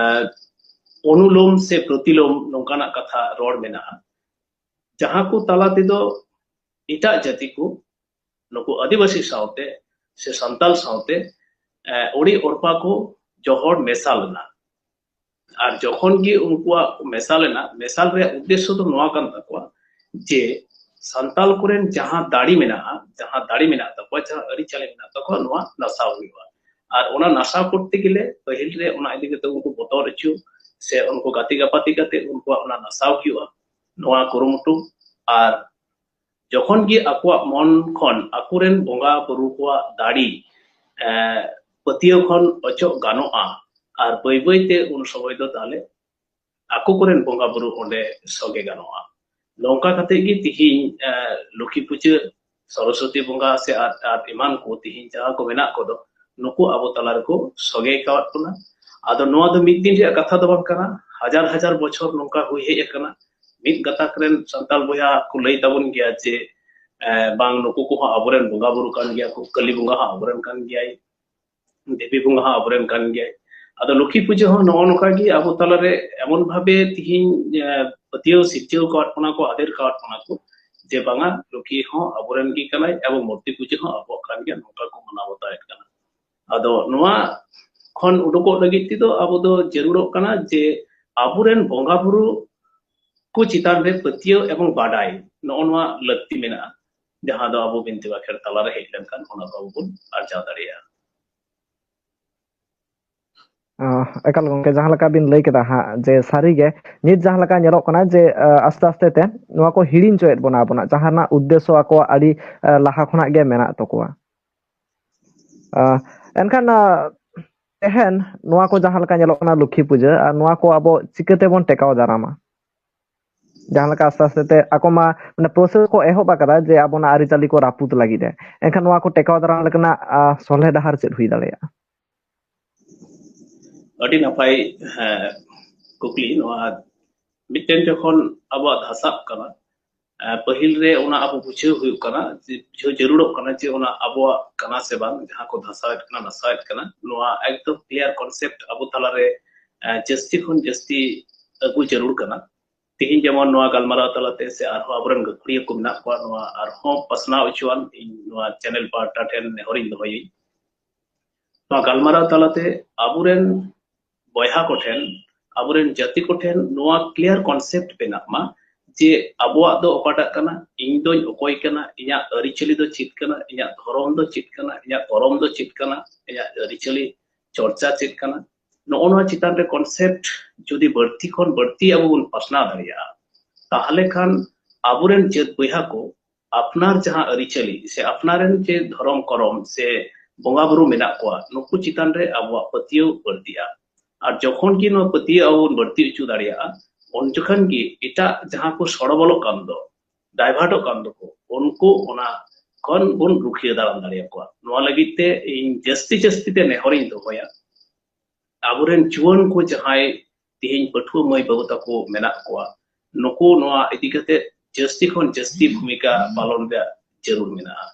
ᱚᱱᱩᱞᱳᱢ ᱥᱮ ᱯᱨᱚᱛᱤᱞᱳᱢ ᱱᱚᱝᱠᱟᱱᱟᱜ ᱠᱟᱛᱷᱟ ᱨᱚᱲ ᱢᱮᱱᱟᱜᱼᱟ, ᱡᱟᱦᱟᱸ ᱠᱚ ᱛᱟᱞᱟ ᱛᱮᱫᱚ ᱮᱴᱟᱜ ᱡᱟᱹᱛᱤ ᱠᱚ ᱱᱩᱠᱩ ᱟᱹᱫᱤᱵᱟᱹᱥᱤ ᱥᱟᱶᱛᱮ ᱥᱮ ᱥᱟᱱᱛᱟᱞ ᱥᱟᱶᱛᱮ, ᱮ, ᱚᱲᱤ ᱚᱨᱯᱟ ᱠᱚ ᱡᱚᱦᱚᱲ ᱢᱮᱥᱟ ᱞᱮᱱᱟ᱾ ᱟᱨ ᱡᱚᱠᱷᱚᱱ ᱜᱮ ᱩᱱᱠᱩᱣᱟᱜ ᱢᱮᱥᱟ ᱞᱮᱱᱟ, ᱢᱮᱥᱟᱞ ᱨᱮᱭᱟᱜ ᱩᱫᱽᱫᱮᱥᱥᱚ ᱫᱚ ᱱᱚᱣᱟ ᱠᱟᱱ ᱛᱟᱠᱚᱣᱟ ᱡᱮ ᱥᱟᱱᱛᱟᱞ ᱠᱚᱨᱮᱱ ᱡᱟᱦᱟᱸ ᱫᱟᱲᱮ ᱢᱮᱱᱟᱜᱼᱟ, ᱡᱟᱦᱟᱸ ᱫᱟᱲᱮ ᱢᱮᱱᱟᱜ ᱛᱟᱠᱚᱣᱟ, ᱡᱟᱦᱟᱸ ᱟᱹᱨᱤᱪᱟᱹᱞᱤ ᱢᱮᱱᱟᱜ ᱛᱟᱠᱚᱣᱟ, ᱱᱚᱣᱟ ᱱᱟᱥᱟᱣ ᱦᱩᱭᱩᱜᱼᱟ᱾ ᱟᱨ ᱚᱱᱟ ᱱᱟᱥᱟᱣ ᱠᱚᱨᱛᱮ ᱜᱮᱞᱮ ᱯᱟᱹᱦᱤᱞ ᱨᱮ ᱚᱱᱟ ᱤᱫᱤ ᱠᱟᱛᱮ ᱩᱱᱠᱩ ᱵᱚᱛᱚᱨ ᱦᱚᱪᱚ ᱥᱮ ᱩᱱᱠᱩ ᱜᱟᱛᱮ ᱜᱟᱯᱟᱛᱮ ᱠᱟᱛᱮ ᱩᱱᱠᱩᱣᱟᱜ ᱚᱱᱟ ᱱᱟᱥᱟᱣ ᱦᱩᱭᱩᱜᱼᱟ, ᱱᱚᱣᱟ ᱠᱩᱨᱩᱢᱩᱴᱩ᱾ ᱟᱨ ᱡᱚᱠᱷᱚᱱ ᱜᱮ ᱟᱠᱚᱣᱟᱜ ᱢᱚᱱ ᱠᱷᱚᱱ ᱟᱠᱚᱨᱮᱱ ᱵᱚᱸᱜᱟ ᱵᱩᱨᱩ ᱠᱚᱣᱟᱜ ᱫᱟᱲᱮ, ᱮ, ᱯᱟᱹᱛᱭᱟᱹᱣ ᱠᱷᱚᱱ ᱚᱪᱚᱜ ᱜᱟᱱᱚᱜᱼᱟ, ᱟᱨ ᱵᱟᱹᱭ ᱵᱟᱹᱭ ᱛᱮ ᱩᱱ ᱥᱚᱢᱚᱭ ᱫᱚ ᱛᱟᱦᱞᱮ ᱟᱠᱚ ᱠᱚᱨᱮᱱ ᱵᱚᱸᱜᱟ ᱵᱩᱨᱩ ᱚᱸᱰᱮ ᱥᱚᱜᱮ ᱜᱟᱱᱚᱜᱼᱟ᱾ ᱱᱚᱝᱠᱟ ᱠᱟᱛᱮ ᱜᱮ ᱛᱤᱦᱤᱧ, ᱮ, ᱞᱚᱠᱠᱷᱤ ᱯᱩᱡᱟᱹ, ᱥᱚᱨᱚᱥᱚᱛᱤ ᱵᱚᱸᱜᱟ ᱥᱮ ᱟᱨ, ᱟᱨ ᱮᱢᱟᱱ ᱠᱚ ᱛᱤᱦᱤᱧ ᱡᱟᱦᱟᱸ ᱠᱚ ᱢᱮᱱᱟᱜ ᱠᱚᱫᱚ, ᱱᱩᱠᱩ ᱟᱵᱚ ᱛᱟᱞᱟ ᱨᱮᱠᱚ ᱥᱚᱜᱮ ᱟᱠᱟᱣᱟᱫ ᱵᱚᱱᱟ᱾ ᱟᱫᱚ ᱱᱚᱣᱟ ᱫᱚ ᱢᱤᱫ ᱫᱤᱱ ᱨᱮᱭᱟᱜ ᱠᱟᱛᱷᱟ ᱫᱚ ᱵᱟᱝ ᱠᱟᱱᱟ, ᱦᱟᱡᱟᱨ ᱦᱟᱡᱟᱨ ᱵᱚᱪᱷᱚᱨ ᱱᱚᱝᱠᱟ ᱦᱩᱭ ᱦᱮᱡ ᱟᱠᱟᱱᱟ᱾ ᱢᱤᱫ ᱜᱟᱛᱟᱠ ᱨᱮᱱ ᱥᱟᱱᱛᱟᱲ ᱵᱚᱭᱦᱟ ᱠᱚ ᱞᱟᱹᱭ ᱛᱟᱵᱚᱱ ᱜᱮᱭᱟ ᱡᱮ, ᱮ, ᱵᱟᱝ, ᱱᱩᱠᱩ ᱠᱚᱦᱚᱸ ᱟᱵᱚᱨᱮᱱ ᱵᱚᱸᱜᱟ ᱵᱩᱨᱩ ᱠᱟᱱ ᱜᱮᱭᱟ ᱠᱚ, ᱠᱟᱹᱞᱤ ᱵᱚᱸᱜᱟ ᱦᱚᱸ ᱟᱵᱚᱨᱮᱱ ᱠᱟᱱ ᱜᱮᱭᱟᱭ, ᱫᱮᱵᱤ ᱵᱚᱸᱜᱟ ᱦᱚᱸ ᱟᱵᱚᱨᱮᱱ ᱠᱟᱱ ᱜᱮᱭᱟᱭ᱾ ᱟᱫᱚ ᱞᱚᱠᱠᱷᱤ ᱯᱩᱡᱟᱹ ᱦᱚᱸ ᱱᱚᱜᱼᱚ ᱱᱚᱝᱠᱟ ᱜᱮ ᱟᱵᱚ ᱛᱟᱞᱟᱨᱮ ᱮᱢᱚᱱ ᱵᱷᱟᱵᱮ ᱛᱤᱦᱤᱧ, ᱮ, ᱯᱟᱹᱛᱭᱟᱹᱣ ᱥᱤᱨᱡᱟᱹᱣ ᱟᱠᱟᱣᱟᱫ ᱵᱚᱱᱟ ᱠᱚ, ᱟᱫᱮᱨ ᱟᱠᱟᱣᱟᱫ ᱵᱚᱱᱟ ᱠᱚ, ᱡᱮ ᱵᱟᱝᱟ, ᱞᱚᱠᱠᱷᱤ ᱦᱚᱸ ᱟᱵᱚᱨᱮᱱ ᱜᱮ ᱠᱟᱱᱟᱭ ᱮᱵᱚᱝ ᱢᱩᱨᱛᱤ ᱯᱩᱡᱟᱹ ᱦᱚᱸ ᱟᱵᱚᱣᱟᱜ ᱠᱟᱱ ᱜᱮᱭᱟ, ᱱᱚᱝᱠᱟ ᱠᱚ ᱢᱟᱱᱟᱣ ᱵᱟᱛᱟᱣᱮᱫ ᱠᱟᱱᱟ᱾ ᱟᱫᱚ ᱱᱚᱣᱟ ᱠᱷᱚᱱ ᱩᱰᱩᱠᱚᱜ ᱞᱟᱹᱜᱤᱫ ᱛᱮᱫᱚ ᱟᱵᱚ ᱫᱚ ᱡᱟᱹᱨᱩᱲᱚᱜ ᱠᱟᱱᱟ ᱡᱮ ᱟᱵᱚᱨᱮᱱ ᱵᱚᱸᱜᱟ ᱵᱩᱨᱩ ᱠᱚ ᱪᱮᱛᱟᱱ ᱨᱮ ᱯᱟᱹᱛᱭᱟᱹᱣ ᱮᱵᱚᱝ ᱵᱟᱰᱟᱭ, ᱱᱚᱜᱼᱚ ᱱᱚᱣᱟ ᱞᱟᱹᱠᱛᱤ ᱢᱮᱱᱟᱜᱼᱟ, ᱡᱟᱦᱟᱸ ᱫᱚ ᱟᱵᱚ ᱵᱤᱱᱛᱤ ᱵᱟᱠᱷᱮᱲ ᱛᱟᱞᱟᱨᱮ ᱦᱮᱡ ᱞᱮᱱᱠᱷᱟᱱ ᱚᱱᱟ ᱠᱚ ᱟᱵᱚ ᱵᱚᱱ ᱟᱨᱡᱟᱣ ᱫᱟᱲᱮᱭᱟᱜᱼᱟ᱾ ᱟᱸ, ᱮᱠᱟᱞ ᱜᱚᱝᱠᱮ, ᱡᱟᱦᱟᱸ ᱞᱮᱠᱟ ᱵᱤᱱ ᱞᱟᱹᱭ ᱠᱮᱫᱟ ᱦᱟᱸᱜ, ᱡᱮ ᱥᱟᱹᱨᱤᱜᱮ ᱱᱤᱛ ᱡᱟᱦᱟᱸ ᱞᱮᱠᱟ ᱧᱮᱞᱚᱜ ᱠᱟᱱᱟ ᱡᱮ, ᱟᱸ, ᱟᱥᱛᱮ ᱟᱥᱛᱮ ᱛᱮ ᱱᱚᱣᱟ ᱠᱚ ᱦᱤᱲᱤᱧ ᱦᱚᱪᱚᱭᱮᱫ ᱵᱚᱱᱟ, ᱟᱵᱚᱱᱟᱜ ᱡᱟᱦᱟᱸ ᱨᱮᱱᱟᱜ ᱩᱫᱽᱫᱮᱥᱥᱚ ᱟᱠᱚᱣᱟᱜ ᱟᱹᱰᱤ, ᱟᱸ, ᱞᱟᱦᱟ ᱠᱷᱚᱱᱟᱜ ᱜᱮ ᱢᱮᱱᱟᱜ ᱛᱟᱠᱚᱣᱟ᱾ ᱟᱸ, ᱮᱱᱠᱷᱟᱱ, ᱟᱸ, ᱛᱮᱦᱮᱧ ᱱᱚᱣᱟ ᱠᱚ ᱡᱟᱦᱟᱸ ᱞᱮᱠᱟ ᱧᱮᱞᱚᱜ ᱠᱟᱱᱟ ᱞᱚᱠᱠᱷᱤ ᱯᱩᱡᱟᱹ, ᱟᱨ ᱱᱚᱣᱟ ᱠᱚ ᱟᱵᱚ ᱪᱤᱠᱟᱹ ᱛᱮᱵᱚᱱ ᱴᱮᱠᱟᱣ ᱫᱟᱨᱟᱢᱟ? ᱡᱟᱦᱟᱸ ᱞᱮᱠᱟ ᱟᱥᱛᱮ ᱟᱥᱛᱮ ᱛᱮ ᱟᱠᱚ ᱢᱟ, ᱢᱟᱱᱮ, ᱯᱨᱚᱥᱮᱥ ᱠᱚ ᱮᱦᱚᱵ ᱟᱠᱟᱫᱟ ᱡᱮ ᱟᱵᱚᱱᱟᱜ ᱟᱹᱨᱤᱪᱟᱹᱞᱤ ᱠᱚ ᱨᱟᱹᱯᱩᱫ ᱞᱟᱹᱜᱤᱫ ᱮ, ᱮᱱᱠᱷᱟᱱ ᱱᱚᱣᱟ ᱠᱚ ᱴᱮᱠᱟᱣ ᱫᱟᱨᱟᱢ ᱞᱮᱠᱟᱱᱟᱜ, ᱟᱸ, ᱥᱚᱞᱦᱮ ᱰᱟᱦᱟᱨ ᱪᱮᱫ ᱦᱩᱭ ᱫᱟᱲᱮᱭᱟᱜᱼᱟ? ᱟᱹᱰᱤ ᱱᱟᱯᱟᱭ, ᱦᱮᱸ, ᱠᱩᱠᱞᱤ᱾ ᱱᱚᱣᱟ ᱢᱤᱫᱴᱮᱱ ᱡᱚᱠᱷᱚᱱ ᱟᱵᱚᱣᱟᱜ ᱫᱷᱟᱥᱟᱜ ᱠᱟᱱᱟ, ᱟᱸ, ᱯᱟᱹᱦᱤᱞ ᱨᱮ ᱚᱱᱟ ᱟᱵᱚ ᱵᱩᱡᱷᱟᱹᱣ ᱦᱩᱭᱩᱜ ᱠᱟᱱᱟ, ᱡᱮ ᱵᱩᱡᱷᱟᱹᱣ ᱡᱟᱹᱨᱩᱲᱚᱜ ᱠᱟᱱᱟ ᱡᱮ ᱚᱱᱟ ᱟᱵᱚᱣᱟᱜ ᱠᱟᱱᱟ ᱥᱮ ᱵᱟᱝ, ᱡᱟᱦᱟᱸ ᱠᱚ ᱫᱷᱟᱥᱟᱣᱮᱫ ᱠᱟᱱᱟ, ᱱᱟᱥᱟᱣᱮᱫ ᱠᱟᱱᱟ, ᱱᱚᱣᱟ ᱮᱠᱫᱚᱢ ᱠᱞᱤᱭᱟᱨ ᱠᱚᱱᱥᱮᱯᱴ ᱟᱵᱚ ᱛᱟᱞᱟᱨᱮ, ᱟᱸ, ᱡᱟᱹᱥᱛᱤ ᱠᱷᱚᱱ ᱡᱟᱹᱥᱛᱤ ᱟᱹᱜᱩ ᱡᱟᱹᱨᱩᱲ ᱠᱟᱱᱟ᱾ ᱛᱮᱦᱮᱧ ᱡᱮᱢᱚᱱ ᱱᱚᱣᱟ ᱜᱟᱞᱢᱟᱨᱟᱣ ᱛᱟᱞᱟᱛᱮ ᱥᱮ ᱟᱨᱦᱚᱸ ᱟᱵᱚᱨᱮᱱ ᱜᱟᱹᱠᱷᱩᱲᱤᱭᱟᱹ ᱠᱚ ᱢᱮᱱᱟᱜ ᱠᱚᱣᱟ, ᱱᱚᱣᱟ ᱟᱨᱦᱚᱸ ᱯᱟᱥᱱᱟᱣ ᱦᱚᱪᱚᱣᱟᱱ ᱤᱧ ᱱᱚᱣᱟ ᱪᱮᱱᱮᱞ ᱯᱟᱦᱴᱟ ᱴᱷᱮᱱ ᱱᱮᱦᱚᱨᱤᱧ ᱫᱚᱦᱚᱭᱟᱹᱧ᱾ ᱱᱚᱣᱟ ᱜᱟᱞᱢᱟᱨᱟᱣ ᱛᱟᱞᱟᱛᱮ ᱟᱵᱚᱨᱮᱱ ᱵᱚᱭᱦᱟ ᱠᱚᱴᱷᱮᱱ, ᱟᱵᱚᱨᱮᱱ ᱡᱟᱹᱛᱤ ᱠᱚᱴᱷᱮᱱ ᱱᱚᱣᱟ ᱠᱞᱤᱭᱟᱨ ᱠᱚᱱᱥᱮᱯᱴ ᱵᱮᱱᱟᱜ ᱢᱟ ᱡᱮ ᱟᱵᱚᱣᱟᱜ ᱫᱚ ᱚᱠᱟᱴᱟᱜ ᱠᱟᱱᱟ, ᱤᱧ ᱫᱚᱧ ᱚᱠᱚᱭ ᱠᱟᱱᱟ, ᱤᱧᱟᱹᱜ ᱟᱹᱨᱤᱪᱟᱹᱞᱤ ᱫᱚ ᱪᱮᱫ ᱠᱟᱱᱟ, ᱤᱧᱟᱹᱜ ᱫᱷᱚᱨᱚᱢ ᱫᱚ ᱪᱮᱫ ᱠᱟᱱᱟ, ᱤᱧᱟᱹᱜ ᱠᱚᱨᱚᱢ ᱫᱚ ᱪᱮᱫ ᱠᱟᱱᱟ, ᱤᱧᱟᱹᱜ ᱟᱹᱨᱤᱪᱟᱹᱞᱤ ᱪᱚᱨᱪᱟ ᱪᱮᱫ ᱠᱟᱱᱟ, ᱱᱚᱜᱼᱚ ᱱᱚᱣᱟ ᱪᱮᱛᱟᱱ ᱨᱮ ᱠᱚᱱᱥᱮᱯᱴ ᱡᱩᱫᱤ ᱵᱟᱹᱲᱛᱤ ᱠᱷᱚᱱ ᱵᱟᱹᱲᱛᱤ ᱟᱵᱚ ᱵᱚᱱ ᱯᱟᱥᱱᱟᱣ ᱫᱟᱲᱮᱭᱟᱜᱼᱟ, ᱛᱟᱦᱚᱞᱮ ᱠᱷᱟᱱ ᱟᱵᱚᱨᱮᱱ ᱡᱟᱹᱛ ᱵᱚᱭᱦᱟ ᱠᱚ ᱟᱯᱱᱟᱨ ᱡᱟᱦᱟᱸ ᱟᱹᱨᱤᱪᱟᱹᱞᱤ ᱥᱮ ᱟᱯᱱᱟᱨ ᱨᱮᱱ ᱡᱮ ᱫᱷᱚᱨᱚᱢ ᱠᱚᱨᱚᱢ ᱥᱮ ᱵᱚᱸᱜᱟ ᱵᱩᱨᱩ ᱢᱮᱱᱟᱜ ᱠᱚᱣᱟ, ᱱᱩᱠᱩ ᱪᱮᱛᱟᱱ ᱨᱮ ᱟᱵᱚᱣᱟᱜ ᱯᱟᱹᱛᱭᱟᱹᱣ ᱵᱟᱹᱲᱛᱤᱜᱼᱟ᱾ ᱟᱨ ᱡᱚᱠᱷᱚᱱ ᱜᱮ ᱱᱚᱣᱟ ᱯᱟᱹᱛᱭᱟᱹᱣ ᱟᱵᱚ ᱵᱚᱱ ᱵᱟᱹᱲᱛᱤ ᱦᱚᱪᱚ ᱫᱟᱲᱮᱭᱟᱜᱼᱟ, ᱩᱱ ᱡᱚᱠᱷᱚᱱ ᱜᱮ ᱮᱴᱟᱜ ᱡᱟᱦᱟᱸ ᱠᱚ ᱥᱚᱲᱚᱵᱚᱞᱚᱜ ᱠᱟᱱ ᱫᱚ, ᱰᱟᱭᱵᱷᱟᱨᱴᱚᱜ ᱠᱟᱱ ᱫᱚᱠᱚ, ᱩᱱᱠᱩ ᱚᱱᱟ ᱠᱷᱚᱱ ᱵᱚᱱ ᱨᱩᱠᱷᱤᱭᱟᱹ ᱫᱟᱨᱟᱢ ᱫᱟᱲᱮᱭᱟᱠᱚᱣᱟ᱾ ᱱᱚᱣᱟ ᱞᱟᱹᱜᱤᱫ ᱛᱮ ᱤᱧ ᱡᱟᱹᱥᱛᱤ ᱡᱟᱹᱥᱛᱤ ᱛᱮ ᱱᱮᱦᱚᱨᱤᱧ ᱫᱚᱦᱚᱭᱟ, ᱟᱵᱚᱨᱮᱱ ᱡᱩᱣᱟᱹᱱ ᱠᱚ ᱡᱟᱦᱟᱸᱭ ᱛᱮᱦᱮᱧ ᱯᱟᱹᱴᱷᱩᱣᱟᱹ ᱢᱟᱹᱭ ᱵᱟᱹᱵᱩ ᱛᱟᱠᱚ ᱢᱮᱱᱟᱜ ᱠᱚᱣᱟ, ᱱᱩᱠᱩ ᱱᱚᱣᱟ ᱤᱫᱤ ᱠᱟᱛᱮ ᱡᱟᱹᱥᱛᱤ ᱠᱷᱚᱱ ᱡᱟᱹᱥᱛᱤ ᱵᱷᱩᱢᱤᱠᱟ ᱯᱟᱞᱚᱱ ᱨᱮᱭᱟᱜ ᱡᱟᱹᱨᱩᱲ ᱢᱮᱱᱟᱜᱼᱟ᱾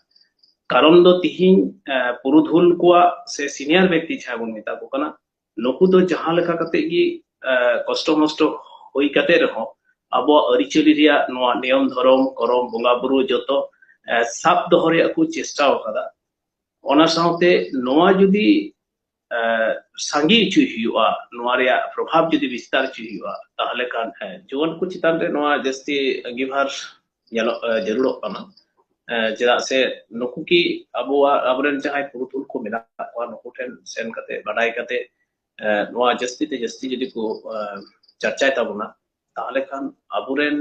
ᱠᱟᱨᱚᱱ ᱫᱚ ᱛᱮᱦᱮᱧ, ᱮ, ᱯᱩᱨᱩᱫᱷᱩᱞ ᱠᱚᱣᱟᱜ ᱥᱮ ᱥᱤᱱᱤᱭᱟᱨ ᱵᱮᱠᱛᱤ ᱡᱟᱦᱟᱸ ᱵᱚᱱ ᱢᱮᱛᱟ ᱠᱚ ᱠᱟᱱᱟ, ᱱᱩᱠᱩ ᱫᱚ ᱡᱟᱦᱟᱸ ᱞᱮᱠᱟ ᱠᱟᱛᱮ ᱜᱮ, ᱮ, ᱠᱚᱥᱴᱚ ᱢᱚᱥᱴᱚ ᱦᱩᱭ ᱠᱟᱛᱮ ᱨᱮᱦᱚᱸ ᱟᱵᱚᱣᱟᱜ ᱟᱹᱨᱤᱪᱟᱹᱞᱤ ᱨᱮᱭᱟᱜ ᱱᱚᱣᱟ ᱱᱤᱭᱚᱢ ᱫᱷᱚᱨᱚᱢ, ᱠᱚᱨᱚᱢ, ᱵᱚᱸᱜᱟ ᱵᱩᱨᱩ ᱡᱚᱛᱚ, ᱮ, ᱥᱟᱵ ᱫᱚᱦᱚ ᱨᱮᱭᱟᱜ ᱠᱚ ᱪᱮᱥᱴᱟ ᱟᱠᱟᱫᱟ᱾ ᱚᱱᱟ ᱥᱟᱶᱛᱮ ᱱᱚᱣᱟ ᱡᱩᱫᱤ, ᱮ, ᱥᱟᱸᱜᱮ ᱦᱚᱪᱚᱭ ᱦᱩᱭᱩᱜᱼᱟ, ᱱᱚᱣᱟ ᱨᱮᱭᱟᱜ ᱯᱨᱚᱵᱷᱟᱵᱽ ᱡᱩᱫᱤ ᱵᱤᱥᱛᱟᱨ ᱦᱚᱪᱚᱭ ᱦᱩᱭᱩᱜᱼᱟ, ᱛᱟᱦᱚᱞᱮ ᱠᱷᱟᱱ, ᱦᱮᱸ, ᱡᱩᱣᱟᱹᱱ ᱠᱚ ᱪᱮᱛᱟᱱ ᱨᱮ ᱱᱚᱣᱟ ᱡᱟᱹᱥᱛᱤ ᱟᱸᱜᱤᱵᱷᱟᱨ ᱧᱮᱞᱚᱜ, ᱮ, ᱡᱟᱹᱨᱩᱲᱚᱜ ᱠᱟᱱᱟ᱾ ᱮ, ᱪᱮᱫᱟᱜ ᱥᱮ ᱱᱩᱠᱩ ᱠᱤ ᱟᱵᱚᱣᱟᱜ, ᱟᱵᱚᱨᱮᱱ ᱡᱟᱦᱟᱸᱭ ᱯᱩᱨᱩᱫᱷᱩᱞ ᱠᱚ ᱢᱮᱱᱟᱜ ᱠᱚᱣᱟ, ᱱᱩᱠᱩ ᱴᱷᱮᱱ ᱥᱮᱱ ᱠᱟᱛᱮ, ᱵᱟᱰᱟᱭ ᱠᱟᱛᱮ, ᱱᱚᱣᱟ ᱡᱟᱹᱥᱛᱤ ᱛᱮ ᱡᱟᱹᱥᱛᱤ ᱡᱩᱫᱤ ᱠᱚ ᱪᱟᱨᱪᱟᱭ ᱛᱟᱵᱚᱱᱟ, ᱛᱟᱦᱚᱞᱮ ᱠᱷᱟᱱ ᱟᱵᱚᱨᱮᱱ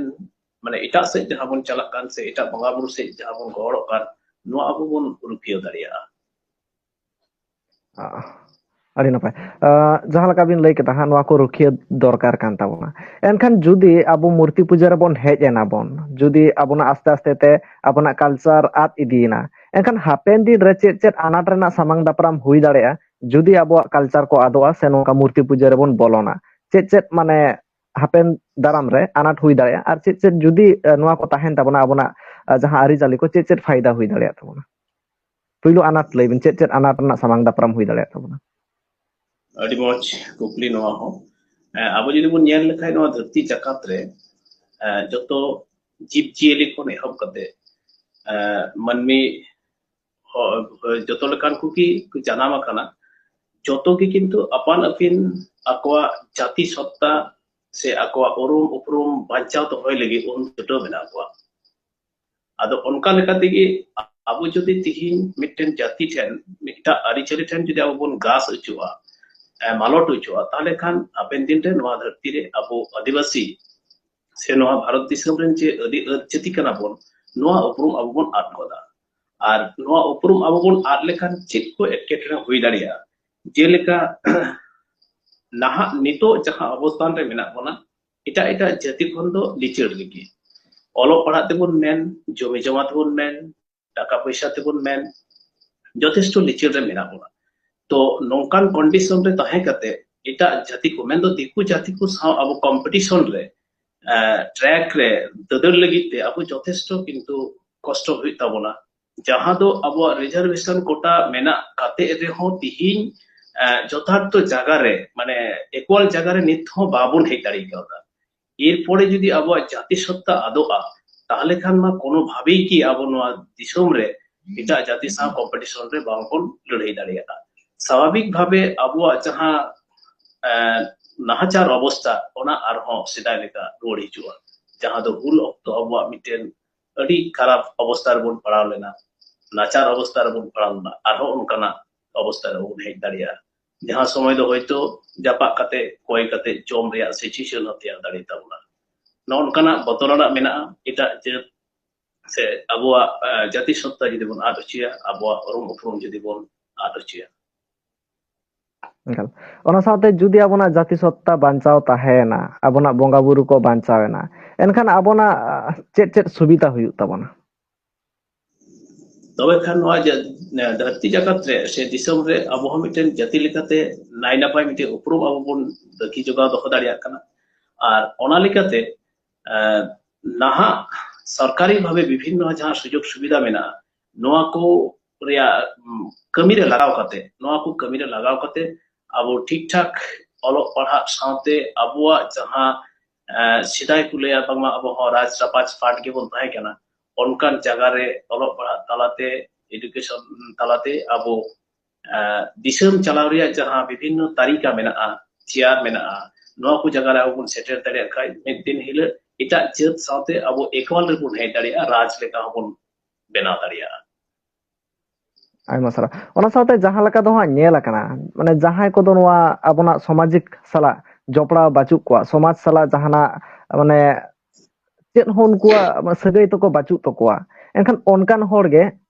ᱢᱟᱱᱮ ᱮᱴᱟᱜ ᱥᱮᱫ ᱡᱟᱦᱟᱸ ᱵᱚᱱ ᱪᱟᱞᱟᱜ ᱠᱟᱱ ᱥᱮ ᱮᱴᱟᱜ ᱵᱚᱸᱜᱟ ᱵᱩᱨᱩ ᱥᱮᱫ ᱡᱟᱦᱟᱸ ᱵᱚᱱ ᱜᱚᱦᱚᱲᱚᱜ ᱠᱟᱱ, ᱱᱚᱣᱟ ᱟᱵᱚ ᱵᱚᱱ ᱨᱩᱠᱷᱤᱭᱟᱹ ᱫᱟᱲᱮᱭᱟᱜᱼᱟ᱾ ᱟᱹᱰᱤ ᱱᱟᱯᱟᱭ᱾ ᱡᱟᱦᱟᱸ ᱞᱮᱠᱟ ᱵᱤᱱ ᱞᱟᱹᱭ ᱠᱮᱫᱟ ᱦᱟᱸᱜ, ᱱᱚᱣᱟ ᱠᱚ ᱨᱩᱠᱷᱤᱭᱟᱹ ᱫᱚᱨᱠᱟᱨ ᱠᱟᱱ ᱛᱟᱵᱚᱱᱟ᱾ ᱮᱱᱠᱷᱟᱱ ᱡᱩᱫᱤ ᱟᱵᱚ ᱢᱩᱨᱛᱤ ᱯᱩᱡᱟᱹ ᱨᱮᱵᱚᱱ ᱦᱮᱡ ᱮᱱᱟ ᱵᱚᱱ, ᱡᱩᱫᱤ ᱟᱵᱚᱱᱟᱜ ᱟᱥᱛᱮ ᱟᱥᱛᱮ ᱛᱮ ᱟᱵᱚᱱᱟᱜ ᱠᱟᱞᱪᱟᱨ ᱟᱫ ᱤᱫᱤᱭᱮᱱᱟ, ᱮᱱᱠᱷᱟᱱ ᱦᱟᱯᱮᱱ ᱫᱤᱱ ᱨᱮ ᱪᱮᱫ ᱪᱮᱫ ᱟᱱᱟᱴ ᱨᱮᱱᱟᱜ ᱥᱟᱢᱟᱝ ᱫᱟᱯᱨᱟᱢ ᱦᱩᱭ ᱫᱟᱲᱮᱭᱟᱜᱼᱟ ᱡᱩᱫᱤ ᱟᱵᱚᱣᱟᱜ ᱠᱟᱞᱪᱟᱨ ᱠᱚ ᱟᱫᱚᱜᱼᱟ ᱥᱮ ᱱᱚᱝᱠᱟ ᱢᱩᱨᱛᱤ ᱯᱩᱡᱟᱹ ᱨᱮᱵᱚᱱ ᱵᱚᱞᱚᱱᱟ? ᱪᱮᱫ ᱪᱮᱫ ᱢᱟᱱᱮ ᱦᱟᱯᱮᱱ ᱫᱟᱨᱟᱢ ᱨᱮ ᱟᱱᱟᱴ ᱦᱩᱭ ᱫᱟᱲᱮᱭᱟᱜᱼᱟ, ᱟᱨ ᱪᱮᱫ ᱪᱮᱫ ᱡᱩᱫᱤ ᱱᱚᱣᱟ ᱠᱚ ᱛᱟᱦᱮᱱ ᱛᱟᱵᱚᱱᱟ, ᱟᱵᱚᱱᱟᱜ ᱡᱟᱦᱟᱸ ᱟᱹᱨᱤᱪᱟᱹᱞᱤ ᱠᱚ, ᱪᱮᱫ ᱪᱮᱫ ᱯᱷᱟᱭᱫᱟ ᱦᱩᱭ ᱫᱟᱲᱮᱭᱟᱜ ᱛᱟᱵᱚᱱᱟ? ᱯᱩᱭᱞᱩ ᱟᱱᱟᱴ ᱞᱟᱹᱭ ᱵᱤᱱ, ᱪᱮᱫ ᱪᱮᱫ ᱟᱱᱟᱴ ᱨᱮᱱᱟᱜ ᱥᱟᱢᱟᱝ ᱫᱟᱯᱨᱟᱢ ᱦᱩᱭ ᱫᱟᱲᱮᱭᱟᱜ ᱛᱟᱵᱚᱱᱟ? ᱟᱹᱰᱤ ᱢᱚᱡᱽ ᱠᱩᱠᱞᱤ ᱱᱚᱣᱟ ᱦᱚᱸ᱾ ᱟᱵᱚ ᱡᱩᱫᱤ ᱵᱚᱱ ᱧᱮᱞ ᱞᱮᱠᱷᱟᱱ ᱱᱚᱣᱟ ᱫᱷᱟᱹᱨᱛᱤ ᱡᱟᱠᱟᱛ ᱨᱮ ᱡᱚᱛᱚ ᱡᱤᱵᱽ ᱡᱤᱭᱟᱹᱞᱤ ᱠᱷᱚᱱ ᱮᱦᱚᱵ ᱠᱟᱛᱮ ᱢᱟᱹᱱᱢᱤ ᱡᱚᱛᱚ ᱞᱮᱠᱟᱱ ᱠᱚᱜᱮ ᱠᱚ ᱡᱟᱱᱟᱢ ᱟᱠᱟᱱᱟ᱾ ᱡᱚᱛᱚ ᱜᱮ ᱠᱤᱱᱛᱩ ᱟᱯᱟᱱ ᱟᱹᱯᱤᱱ ᱟᱠᱚᱣᱟᱜ ᱡᱟᱹᱛᱤ ᱥᱚᱛᱛᱟ ᱥᱮ ᱟᱠᱚᱣᱟᱜ ᱩᱨᱩᱢ ᱩᱯᱨᱩᱢ ᱵᱟᱧᱪᱟᱣ ᱫᱚᱦᱚᱭ ᱞᱟᱹᱜᱤᱫ ᱩᱱ ᱪᱷᱩᱴᱟᱹᱣ ᱢᱮᱱᱟᱜ ᱠᱚᱣᱟ᱾ ᱟᱫᱚ ᱚᱱᱠᱟ ᱞᱮᱠᱟ ᱛᱮᱜᱮ ᱟᱵᱚ ᱡᱩᱫᱤ ᱛᱤᱦᱤᱧ ᱢᱤᱫᱴᱮᱱ ᱡᱟᱹᱛᱤ ᱴᱷᱮᱱ, ᱢᱤᱫᱴᱟᱝ ᱟᱹᱨᱤᱪᱟᱹᱞᱤ ᱴᱷᱮᱱ ᱡᱩᱫᱤ ᱟᱵᱚ ᱵᱚᱱ ᱜᱟᱥ ᱦᱚᱪᱚᱜᱼᱟ, ᱢᱟᱞᱚᱴ ᱦᱚᱪᱚᱜᱼᱟ, ᱛᱟᱦᱚᱞᱮ ᱠᱷᱟᱱ ᱦᱟᱯᱮᱱ ᱫᱤᱱ ᱨᱮ ᱱᱚᱣᱟ ᱫᱷᱟᱹᱨᱛᱤ ᱨᱮ ᱟᱵᱚ ᱟᱹᱫᱤᱵᱟᱹᱥᱤ ᱥᱮ ᱱᱚᱣᱟ ᱵᱷᱟᱨᱚᱛ ᱫᱤᱥᱚᱢ ᱨᱮᱱ ᱡᱮ ᱟᱹᱫᱤ ᱟᱹᱫ ᱡᱟᱹᱛᱤ ᱠᱟᱱᱟ ᱵᱚᱱ, ᱱᱚᱣᱟ ᱩᱯᱨᱩᱢ ᱟᱵᱚ ᱵᱚᱱ ᱟᱫ ᱜᱚᱫᱟ᱾ ᱟᱨ ᱱᱚᱣᱟ ᱩᱯᱨᱩᱢ ᱟᱵᱚ ᱵᱚᱱ ᱟᱫ ᱞᱮᱠᱷᱟᱱ ᱪᱮᱫ ᱠᱚ ᱮᱴᱠᱮᱴᱚᱬᱮ ᱦᱩᱭ ᱫᱟᱲᱮᱭᱟᱜᱼᱟ? ᱡᱮᱞᱮᱠᱟ ᱱᱟᱦᱟᱜ ᱱᱤᱛᱚᱜ ᱡᱟᱦᱟᱸ ᱚᱵᱚᱥᱛᱷᱟᱱ ᱨᱮ ᱢᱮᱱᱟᱜ ᱵᱚᱱᱟ, ᱮᱴᱟᱜ ᱮᱴᱟᱜ ᱡᱟᱹᱛᱤ ᱠᱷᱚᱱ ᱫᱚ ᱞᱤᱪᱟᱹᱲ ᱜᱮ᱾ ᱚᱞᱚᱜ ᱯᱟᱲᱦᱟᱜ ᱛᱮᱵᱚᱱ ᱢᱮᱱ, ᱡᱚᱢᱤ ᱡᱚᱢᱟ ᱛᱮᱵᱚᱱ ᱢᱮᱱ, ᱴᱟᱠᱟ ᱯᱚᱭᱥᱟ ᱛᱮᱵᱚᱱ ᱢᱮᱱ, ᱡᱚᱛᱷᱮᱥᱴᱚ ᱞᱤᱪᱟᱹᱲ ᱨᱮ ᱢᱮᱱᱟᱜ ᱵᱚᱱᱟ᱾ ᱛᱚ ᱱᱚᱝᱠᱟᱱ ᱠᱚᱱᱰᱤᱥᱚᱱ ᱨᱮ ᱛᱟᱦᱮᱸ ᱠᱟᱛᱮ ᱮᱴᱟᱜ ᱡᱟᱹᱛᱤ ᱠᱚ, ᱢᱮᱱᱫᱚ ᱫᱤᱠᱩ ᱡᱟᱹᱛᱤ ᱠᱚ ᱥᱟᱶ ᱟᱵᱚ ᱠᱚᱢᱯᱤᱴᱤᱥᱚᱱ ᱨᱮ, ᱴᱨᱮᱠ ᱨᱮ ᱫᱟᱹᱫᱟᱹᱲ ᱞᱟᱹᱜᱤᱫ ᱛᱮ ᱟᱵᱚ ᱡᱚᱛᱷᱮᱥᱴᱚ ᱠᱤᱱᱛᱩ ᱠᱚᱥᱴᱚ ᱦᱩᱭᱩᱜ ᱛᱟᱵᱚᱱᱟ᱾ ᱡᱟᱦᱟᱸ ᱫᱚ ᱟᱵᱚᱣᱟᱜ ᱨᱤᱡᱟᱨᱵᱷᱮᱥᱚᱱ ᱠᱳᱴᱟ ᱢᱮᱱᱟᱜ ᱠᱟᱛᱮ ᱨᱮᱦᱚᱸ ᱛᱤᱦᱤᱧ ᱡᱚᱛᱷᱟᱨᱛᱷᱚ ᱡᱟᱭᱜᱟ ᱨᱮ, ᱢᱟᱱᱮ ᱤᱠᱩᱣᱟᱞ ᱡᱟᱭᱜᱟ ᱨᱮ ᱱᱤᱛ ᱦᱚᱸ ᱵᱟᱵᱚᱱ ᱦᱮᱡ ᱫᱟᱲᱮ ᱠᱟᱣᱫᱟ᱾ ᱮᱨᱯᱚᱨᱮ ᱡᱩᱫᱤ ᱟᱵᱚᱣᱟᱜ ᱡᱟᱹᱛᱤ ᱥᱚᱛᱛᱟ ᱟᱫᱚᱜᱼᱟ, ᱛᱟᱦᱚᱞᱮ ᱠᱷᱟᱱ ᱢᱟ ᱠᱳᱱᱳ ᱵᱷᱟᱵᱮ ᱜᱮ ᱟᱵᱚ ᱱᱚᱣᱟ ᱫᱤᱥᱚᱢ ᱨᱮ ᱮᱴᱟᱜ ᱡᱟᱹᱛᱤ ᱥᱟᱶ ᱠᱚᱢᱯᱤᱴᱤᱥᱚᱱ ᱨᱮ ᱵᱟᱝᱵᱚᱱ ᱞᱟᱹᱲᱦᱟᱹᱭ ᱫᱟᱲᱮᱭᱟᱜᱼᱟ᱾ ᱥᱟᱵᱷᱟᱵᱤᱠ ᱵᱷᱟᱵᱮ ᱟᱵᱚᱣᱟᱜ ᱡᱟᱦᱟᱸ ᱱᱟᱦᱟᱪᱟᱨ ᱚᱵᱚᱥᱛᱟ, ᱚᱱᱟ ᱟᱨᱦᱚᱸ ᱥᱮᱫᱟᱭ ᱞᱮᱠᱟ ᱨᱩᱣᱟᱹᱲ ᱦᱤᱡᱩᱜᱼᱟ, ᱡᱟᱦᱟᱸ ᱫᱚ ᱦᱩᱞ ᱚᱠᱛᱚ ᱟᱵᱚᱣᱟᱜ ᱢᱤᱫᱴᱮᱱ ᱟᱹᱰᱤ ᱠᱷᱟᱨᱟᱯ ᱚᱵᱚᱥᱛᱟ ᱨᱮᱵᱚᱱ ᱯᱟᱲᱟᱣ ᱞᱮᱱᱟ, ᱱᱟᱪᱟᱨ ᱚᱵᱚᱥᱛᱟ ᱨᱮᱵᱚᱱ ᱯᱟᱲᱟᱣ ᱞᱮᱱᱟ, ᱟᱨᱦᱚᱸ ᱚᱱᱠᱟᱱᱟᱜ ᱚᱵᱚᱥᱛᱟ ᱨᱮ ᱵᱟᱵᱚᱱ ᱦᱮᱡ ᱫᱟᱲᱮᱭᱟᱜᱼᱟ᱾ ᱡᱟᱦᱟᱸ ᱥᱚᱢᱚᱭ ᱫᱚ ᱦᱚᱭᱛᱳ ᱡᱟᱯᱟᱜ ᱠᱟᱛᱮ, ᱠᱚᱭ ᱠᱟᱛᱮ ᱡᱚᱢ ᱨᱮᱭᱟᱜ situation ᱦᱚᱸ ᱛᱮᱭᱟᱨ ᱫᱟᱲᱮ ᱛᱟᱵᱚᱱᱟ᱾ ᱱᱚᱜᱼᱚ ᱱᱚᱝᱠᱟᱱᱟᱜ ᱵᱚᱛᱚᱨ ᱟᱱᱟᱜ ᱢᱮᱱᱟᱜᱼᱟ᱾ ᱮᱴᱟᱜ ᱡᱟᱹᱛ ᱥᱮ ᱟᱵᱚᱣᱟᱜ, ᱟᱸ, ᱡᱟᱹᱛᱤ ᱥᱚᱛᱛᱟ ᱡᱩᱫᱤ ᱵᱚᱱ ᱟᱫ ᱦᱚᱪᱚᱭᱟ, ᱟᱵᱚᱣᱟᱜ ᱩᱨᱩᱢ ᱩᱯᱨᱩᱢ ᱡᱩᱫᱤ ᱵᱚᱱ ᱟᱫ ᱦᱚᱪᱚᱭᱟ᱾ ᱮᱠᱟᱞ᱾ ᱚᱱᱟ ᱥᱟᱶᱛᱮ ᱡᱩᱫᱤ ᱟᱵᱚᱱᱟᱜ ᱡᱟᱹᱛᱤ ᱥᱚᱛᱛᱟ ᱵᱟᱧᱪᱟᱣ ᱛᱟᱦᱮᱸᱭᱮᱱᱟ, ᱟᱵᱚᱱᱟᱜ ᱵᱚᱸᱜᱟ ᱵᱩᱨᱩ ᱠᱚ ᱵᱟᱧᱪᱟᱣ ᱮᱱᱟ, ᱮᱱᱠᱷᱟᱱ ᱟᱵᱚᱱᱟᱜ, ᱟᱸ, ᱪᱮᱫ ᱪᱮᱫ ᱥᱩᱵᱤᱫᱷᱟ ᱦᱩᱭᱩᱜ ᱛᱟᱵᱚᱱᱟ? ᱛᱚᱵᱮ ᱠᱷᱟᱱ ᱱᱚᱣᱟ ᱡᱟ-, ᱫᱷᱟᱹᱨᱛᱤ ᱡᱟᱠᱟᱛ ᱨᱮ ᱥᱮ ᱫᱤᱥᱚᱢ ᱨᱮ ᱟᱵᱚ ᱦᱚᱸ ᱢᱤᱫᱴᱮᱱ ᱡᱟᱹᱛᱤ ᱞᱮᱠᱟᱛᱮ ᱱᱟᱭ ᱱᱟᱯᱟᱭ ᱢᱤᱫᱴᱮᱱ ᱩᱯᱨᱩᱢ ᱟᱵᱚ ᱵᱚᱱ ᱨᱟᱹᱠᱷᱤ ᱡᱚᱜᱟᱣ ᱫᱚᱦᱚ ᱫᱟᱲᱮᱭᱟᱜ ᱠᱟᱱᱟ᱾ ᱟᱨ ᱚᱱᱟ ᱞᱮᱠᱟᱛᱮ, ᱮᱸ, ᱱᱟᱦᱟᱜ ᱥᱚᱨᱠᱟᱨᱤ ᱵᱷᱟᱵᱮ ᱵᱤᱵᱷᱤᱱᱱᱚ ᱡᱟᱦᱟᱸ ᱥᱩᱡᱳᱜᱽ ᱥᱩᱵᱤᱫᱷᱟ ᱢᱮᱱᱟᱜᱼᱟ, ᱱᱚᱣᱟ ᱠᱚ ᱨᱮᱭᱟᱜ, ᱩᱢ, ᱠᱟᱹᱢᱤ ᱨᱮ ᱞᱟᱜᱟᱣ ᱠᱟᱛᱮ, ᱱᱚᱣᱟ ᱠᱚ ᱠᱟᱹᱢᱤ ᱨᱮ ᱞᱟᱜᱟᱣ ᱠᱟᱛᱮ ᱟᱵᱚ ᱴᱷᱤᱠ ᱴᱷᱟᱠ ᱚᱞᱚᱜ ᱯᱟᱲᱦᱟᱜ ᱥᱟᱶᱛᱮ ᱟᱵᱚᱣᱟᱜ ᱡᱟᱦᱟᱸ, ᱮᱸ, ᱥᱮᱫᱟᱭ ᱠᱚ ᱞᱟᱹᱭᱟ ᱵᱟᱝᱢᱟ ᱟᱵᱚ ᱦᱚᱸ ᱨᱟᱡᱽ ᱨᱟᱯᱟᱡᱽ ᱯᱟᱴ ᱜᱮᱵᱚᱱ ᱛᱟᱦᱮᱸ ᱠᱟᱱᱟ, ᱚᱱᱠᱟᱱ ᱡᱟᱭᱜᱟ ᱨᱮ ᱚᱞᱚᱜ ᱯᱟᱲᱦᱟᱜ ᱛᱟᱞᱟᱛᱮ, education ᱛᱟᱞᱟᱛᱮ ᱟᱵᱚ, ᱮᱸ, ᱫᱤᱥᱚᱢ ᱪᱟᱞᱟᱣ ᱨᱮᱭᱟᱜ ᱡᱟᱦᱟᱸ ᱵᱤᱵᱷᱤᱱᱱᱚ ᱛᱟᱨᱤᱠᱟ ᱢᱮᱱᱟᱜᱼᱟ, ᱪᱮᱭᱟᱨ ᱢᱮᱱᱟᱜᱼᱟ, ᱱᱚᱣᱟ ᱠᱚ ᱡᱟᱭᱜᱟ ᱨᱮ ᱟᱵᱚ ᱵᱚᱱ ᱥᱮᱴᱮᱨ ᱫᱟᱲᱮᱭᱟᱜ ᱠᱷᱟᱡ ᱢᱤᱫ ᱫᱤᱱ ᱦᱤᱞᱳᱜ ᱮᱴᱟᱜ ᱡᱟᱹᱛ ᱥᱟᱶᱛᱮ ᱟᱵᱚ equal ᱨᱮᱵᱚᱱ ᱦᱮᱡ ᱫᱟᱲᱮᱭᱟᱜᱼᱟ, ᱨᱟᱡᱽ ᱞᱮᱠᱟ ᱦᱚᱸᱵᱚᱱ ᱵᱮᱱᱟᱣ ᱫᱟᱲᱮᱭᱟᱜᱼᱟ᱾ ᱟᱭᱢᱟ ᱥᱟᱨᱦᱟᱣ᱾ ᱚᱱᱟ ᱥᱟᱶᱛᱮ ᱡᱟᱦᱟᱸ ᱞᱮᱠᱟ ᱫᱚ ᱦᱟᱸᱜ ᱧᱮᱞ ᱟᱠᱟᱱᱟ, ᱢᱟᱱᱮ ᱡᱟᱦᱟᱸᱭ ᱠᱚᱫᱚ ᱱᱚᱣᱟ ᱟᱵᱚᱱᱟᱜ ᱥᱟᱢᱟᱡᱤᱠ ᱥᱟᱞᱟᱜ ᱡᱚᱯᱲᱟᱣ ᱵᱟᱹᱪᱩᱜ ᱠᱚᱣᱟ, ᱥᱚᱢᱟᱡᱽ ᱥᱟᱞᱟᱜ ᱡᱟᱦᱟᱱᱟᱜ ᱢᱟᱱᱮ ᱪᱮᱫ ᱦᱚᱸ ᱩᱱᱠᱩᱣᱟᱜ ᱥᱟᱹᱜᱟᱹᱭ ᱛᱟᱠᱚ ᱵᱟᱹᱪᱩᱜ ᱛᱟᱠᱚᱣᱟ, ᱮᱱᱠᱷᱟᱱ ᱚᱱᱠᱟᱱ ᱦᱚᱲ ᱜᱮ